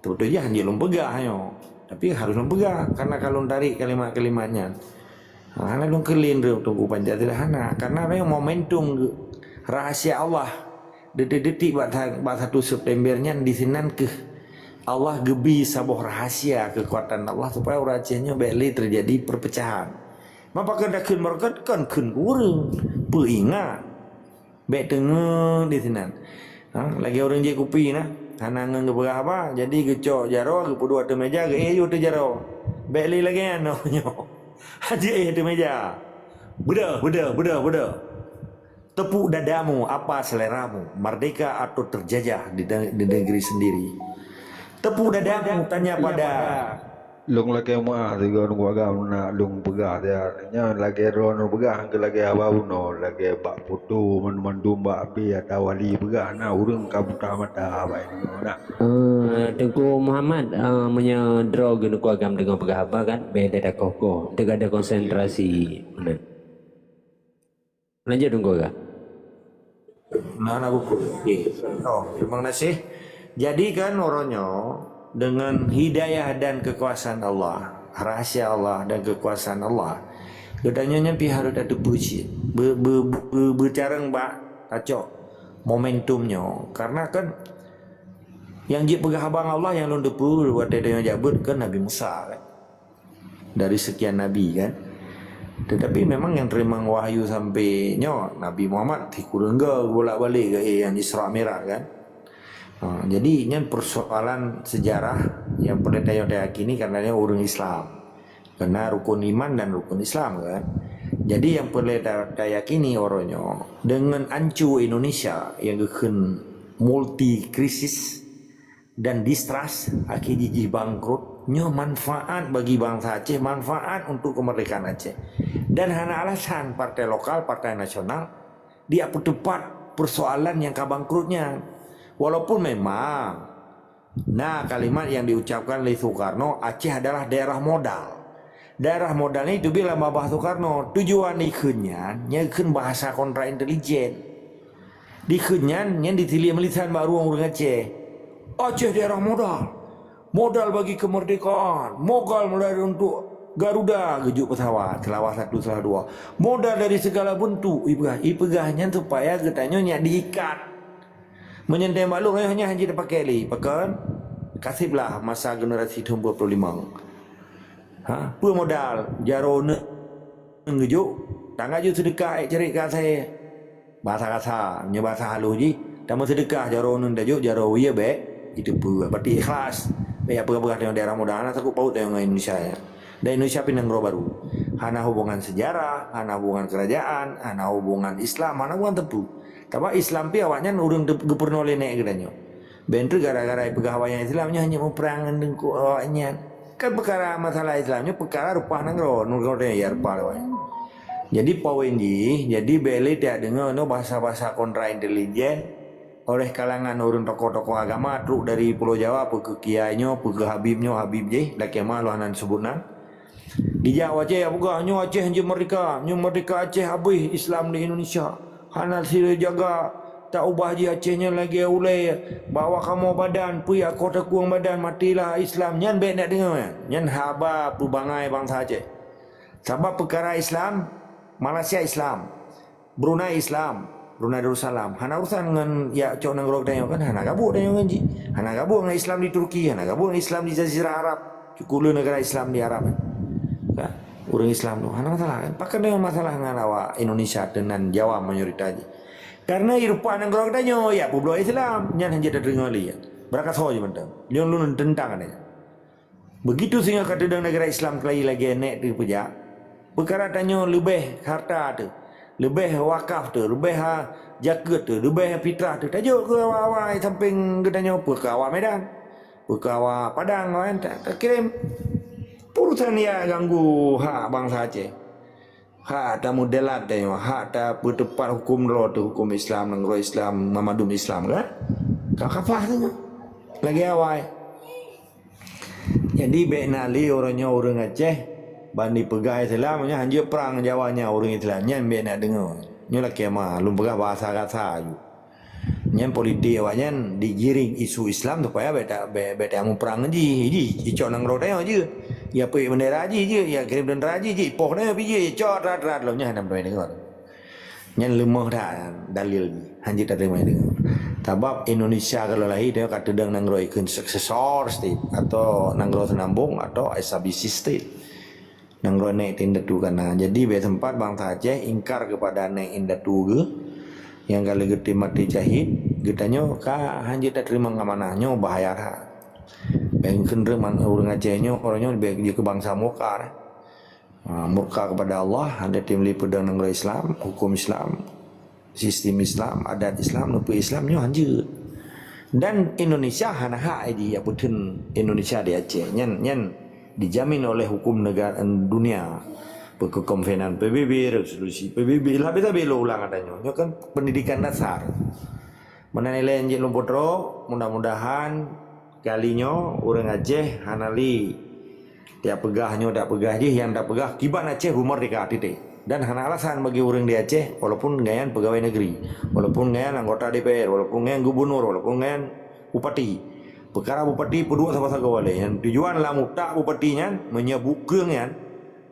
Beutôi jih hanjeuet lôn peugah nyoe, tapi harôh lôn peugah, karena ka lôn tarék kalimat-kalimat nyan. Hana lôn keulen Teungku Pancasila hana, karena memang momentum geu-, rahasia Allah. Detik-detik bak tha-, bak satu September nyan disinan keuh Allah geubri saboh rahasia keukuatan Allah supaya ureuëng Aceh nyoe bék lé teujadi perpecahan. Mapa keu takheun barokon kon kheun keu ureuëng, peuingat. Bék teungeut disinan. Ha, lagée ureuëng jieb kupi nah, hana ngon geupeugah haba, jadi geucok jaroe, geupeuduek ateueh meja, geuéh aju ateueh jaroe. Bék lé lagée nyan nyoe. Hana éh ateueh meja. Beudôh, beudôh, beudôh, beudôh. Tepuk dadamu, apa seleramu, merdeka atau terjajah di, ne- di negeri sendiri? Tepuk dadamu, tanya pada. Lôn lakée meuáh sigoe Teungku Agam, na lôn peugah siat. Nyan lagée droeneuh peugah, keu lagée haba bunoe, lagée bak foto mandum-mandum bak H P atawa wali peugah, na ureuëng ka buta mata bak ilmu na. Eh, Teungku Muhammad, eh, meunyoe droe Teungku Agam deungoe peugah haba kan, beda dah koh-koh. Teuka ada konsentrasi. Meunan. Lanjut, Teungku Agam. Nah, nah, buku. Okey. Oh, terima kasih. Jadi kan, uroe nyoe, dengan hidayah dan kekuasaan Allah, rahsia Allah dan kekuasaan Allah, geutanyoe nyan pih harôh tateupeue cit. Be- be- be- beucarông bak tacok momentum nyoe. Karena kan, nyang jeuet peugah haba ngon Allah nyang lôn teupeue watée tanyoe jak beuet kan Nabi Musa kan. Dari sekian nabi kan. Tetapi memang nyang teurimong wahyu sampai nyoe Nabi Muhammad sikureueng goe bolak-balik ke eh, nyang Isra Mi'raj kan. Ha, jadi nyan persoalan sejarah nyang peureulée tanyoe tayakini karena nyoe ureuëng Islam. Karena rukun iman dan rukun Islam kan. Jadi nyang peureulée ta- tayakini uroe nyoe dengan ancu Indonesia nyang geukheun multi krisis, dan distrust, akhé jih bangkrut. Nyoe manfaat bagi bansa Aceh, manfaat untuk kemerdekaan Aceh. Dan hana alasan partai lokal, partai nasional dia peuteupat persoalan nyang ka bangkrut nyan. Walaupun memang na kalimat yang diucapkan oleh Soekarno, Aceh adalah daerah modal. Daerah modal nyan itu bila babah Soekarno, tujuan ikheun nyan, nyan ikheun bahasa kontra intelijen. Dikheun nyan, nyan ditilik meulisan bak rueng ureuëng Aceh. Aceh daerah modal. Modal bagi kemerdekaan. Modal mulai untuk Garuda geujok pesawat, Seulawah satu, Seulawah dua. Modal dari segala bentuk. Ipeugah, ipeugah nyan supaya geutanyoe nyak diikat. Meunyan teuh maklum, eh, nyan hana jiteupakai lé. Pakon? Kasiblah masa generasi tahun dua puluh lima. Ha? Peue modal? Jaroe neu- Ngeujok, tangga jeuet seudeukah ék ceurik keu asèe. Bahasa kasa, meunyoe bahasa halus jih, tameuseudekah jaroe uneun tajok, jaroe wie bèk jiteupeue. Berarti ikhlas. Bèk jak peugah-peugah tanyoe daerah modal, hana sangkut paut tanyoe ngon Indonesia nyan. Dan Indonesia pih nanggroe baru. Hana hubungan sejarah, hana hubungan kerajaan, hana hubungan Islam, hana hubungan teupeu. Sabab Islam pih awaknyan ureueng teu-, geupeurunoe lé nèk geutanyoe. Bèk treuk gara-gara ipeugah awaknyan Islam nyoe hana muprang ngon teungku awaknyan. Kan peukara masalah Islam nyoe peukara reupah nanggroe, nanggroe tanyoe ya reupah lé awaknyan. Jadi poin jih, jadi bèk lé tajak deungoe nyoe bahasa-bahasa kontra intelijen oleh kalangan ureueng tokoh-tokoh agama trok dari Pulo Jawa, peue keu kiai nyoe, peue keu habib nyoe, habib jih, lakèe meu'ah lôn hana seubut nan. Dijak u Aceh, jak peugah, "Nyoe Aceh jeuet merdeka, nyoe merdeka Aceh habéh Islam di Indonesia. Hana sidroe jaga, taubah jih Aceh nyan lagèe ulèe, bak kamoe badan, peue jak koh takueng badan, matilah Islam." Nyan bèk neuk deungoe nyan. Nyan haba peubangai bansa Aceh. Sabab peukara Islam, Malaysia Islam. Brunei Islam, Brunei Darussalam. Hana urusan ngon jak cok nanggroe tanyoe kan, hana gabuek tanyoe ngon jih. Hana gabuek ngon Islam di Turki, hana gabuek ngon Islam di Jazirah Arab. Cukôp le neugara Islam di Arab. Kan? Ureueng Islam tu hana masalah kan. Pakon tanyoe masalah ngon awak Indonesia teunan Jawa mayoritas jih. Karena i reupah nanggroe tanyoe jak peubloe Islam, nyan hana jeuet tadeungoe lé. Beurakasoe jih mantong. Nyoe lôn teuntang nyan. Beugitu singoh ka teudong neugara Islam keulayi lagèe nèk teupeujak. Peukara tanyoe leubeh harta teuh, leubeh wakaf teuh, leubeh ha, jakeuet teuh, leubeh fitrah teuh. Tajok keu awak-awak sampéng geutanyoe, peue keu awak Medan, peue keu awak Padang, awak ta-, takirém. Urusan jak ganggu hak bansa Aceh. Hak tameudelat tanyoe, hak tapeuteupat huköm droe teuh, huköm Islam, nanggroe Islam, mamandum Islam kan? Ka kapah tanyoe. Lagèe awai. Jadi bèk na lé uroe nyoe ureueng Aceh ban jipeugah Islam nyan hanjeuet prang Jawa nyan ureueng Islam nyan bèk na deungoe. Nyoe lakèe ma lôn peugah bahasa kasa aju. Nyan politik awaknyan digiring isu Islam supaya bèk ta-, bèk, bèk tamuprang jih. Jih icok nanggroe tanyoe jeuet. Ipeuék bendera jih jeuet, ikirém tentara jih jeuet, ipoh tanyoe pih jeuet, icok rat-rat lom nyan hana meudeungoe. Nyan leumoh that dalil jih, hanjeuet tateurimong deungoe. Sabab Indonesia kalau lahé tanyoe ka teudong nanggroe ikheun successor state atau nanggroe seunambong atau established state. Nanggroe nèk indatu ka na. Jadi bèk sempat bansa Aceh ingkar kepada nèk indatu geuh nyang ka lheueh geutem maté syahid, geutanyoe ka hanjeuet tateurimong amanah nyoe bahaya that. Bèk kheun ureueng Aceh nyoe, ureueng nyoe bèk jeuet keu bansa murka. Ha, murka kepada Allah, hana tem lé peudong nanggroe Islam, huköm Islam. sistem Islam, adat Islam, neupeu Islam nyoe hanjeuet. Dan Indonesia hana hak jih jak peutheun Indonesia di Aceh. Nyan, nyan dijamin oleh hukum negara, dunia. Peue keu konvenan P B B, resolusi P B B, lah biasa belo ulang ata nyoe. Nyoe kan pendidikan dasar. Meunan ilée jeuet lôn putroe, mudah-mudahan kali nyoe ureuëng Aceh hana lé tiap peugah nyoe, tiap peugah jih, nyang tapeugah kiban Aceh beumerdeka titik. Dan hana alasan bagi ureuëng di Aceh, walaupun gobnyan pegawai negeri, walaupun gobnyan anggota D P R, walaupun gobnyan gubernur, walaupun gobnyan bupati. Peukara bupati peuduek saboh sagoe lé. Nyang tujuan lam utak bupati nyan, meunyoe buet kreueng nyan,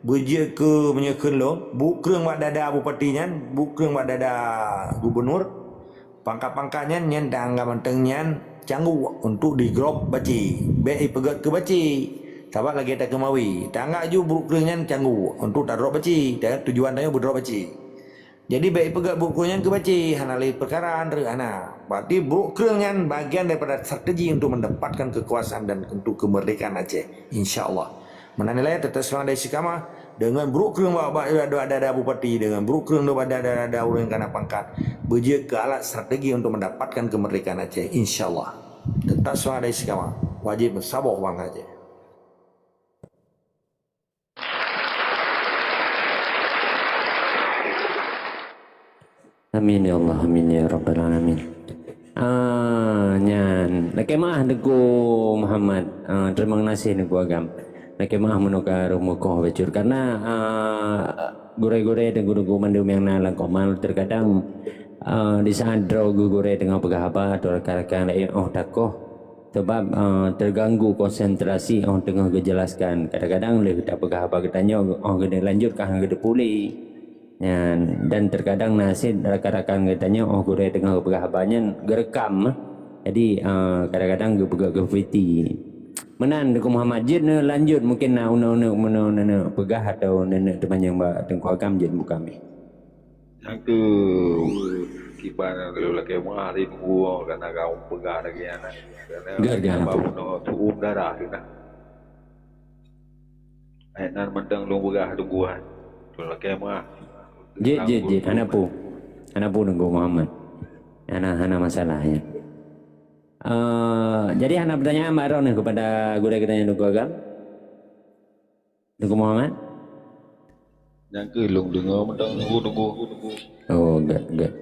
beujeuet keu meunyoe kheun lôn, buet kreueng bak dada bupati nyan, buet kreueng bak dada gubernur, pangkat-pangkat nyan, nyan dan anggap mantong nyan cangguek untuk digrop baci. Bék ipeugét keu baci. Sabab lagée takeumawi. Tanggap ju buet kreueng nyan cangguek untuk tadrop baci. Dan tujuan tanyoe beudrop baci. Jadi bék ipeugét buet kreueng nyan keu baci. Hana lé peukara, hana. Berarti buet kreueng nyan bagian daripada strategi untuk mendapatkan kekuasaan dan untuk kemerdekaan Aceh. Insya Allah. Meunan ilée, teutap seumangat dari si kama, deungon buet kreueng bak, bak, bak dada bupati, deungon buet kreueng bak dada-dada ureuëng kana pangkat, beujeuet keu alat strategi untuk mendapatkan kemerdekaan Aceh, insya Allah. Teutap seumangat dari si kama, wajéb meusaboh bansa Aceh. Amin ya Allah, amin ya Rabbal Alamin. Ah, nyan. Lakée meuah Teungku Muhammad. Ah, terima kasih Teungku Agam. Lakée meuah meunyoe ka reumoh koh bacut. Karena, ah, gurée-gurée dan guru-guru mandum nyang na lam komal terkadang, ah, di saat droe gurée teungoh peugah haba atau rakan-rakan laén óh takoh. Sebab, ah, terganggu konsentrasi óh teungoh geujelaskan. Kadang-kadang lheueh tapeugah haba geutanyoe óh geulanjut ka hana geuteupeue lé. Nyan, dan terkadang na cit rakan-rakan geutanyoe óh gurée teungoh geupeugah haba nyan geurekam. Jadi, ah, kadang-kadang geupeugah geupeuti. Meunan Teungku Muhammad, jeuet neulanjut mungkin na uneuk-uneuk meunoe neuneuk peugah atau neuneuk teumanyong bak Teungku Agam jeuet buka mi. Nyang keu kiban lôn lakée meuah di Teungku, karena kamoe peugah lagée nyan. Karena geuh, geuh, haba bunoe tuom darah teuh nah. Ayat nan mantong lôn peugah Teungku, ha. Lôn lakée meuah. Jeuet, jeuet, jeuet. Hana peue. Hana peue Teungku Muhammad. Hana, hana masalah, ya. Eh, jadi hana pertanyaan bak droeneuh kepada gurée geutanyoe Teungku Agam? Teungku Muhammad? Nyang keu lôn deungoe mantong Teungku, Teungku. Oh, gét, gét.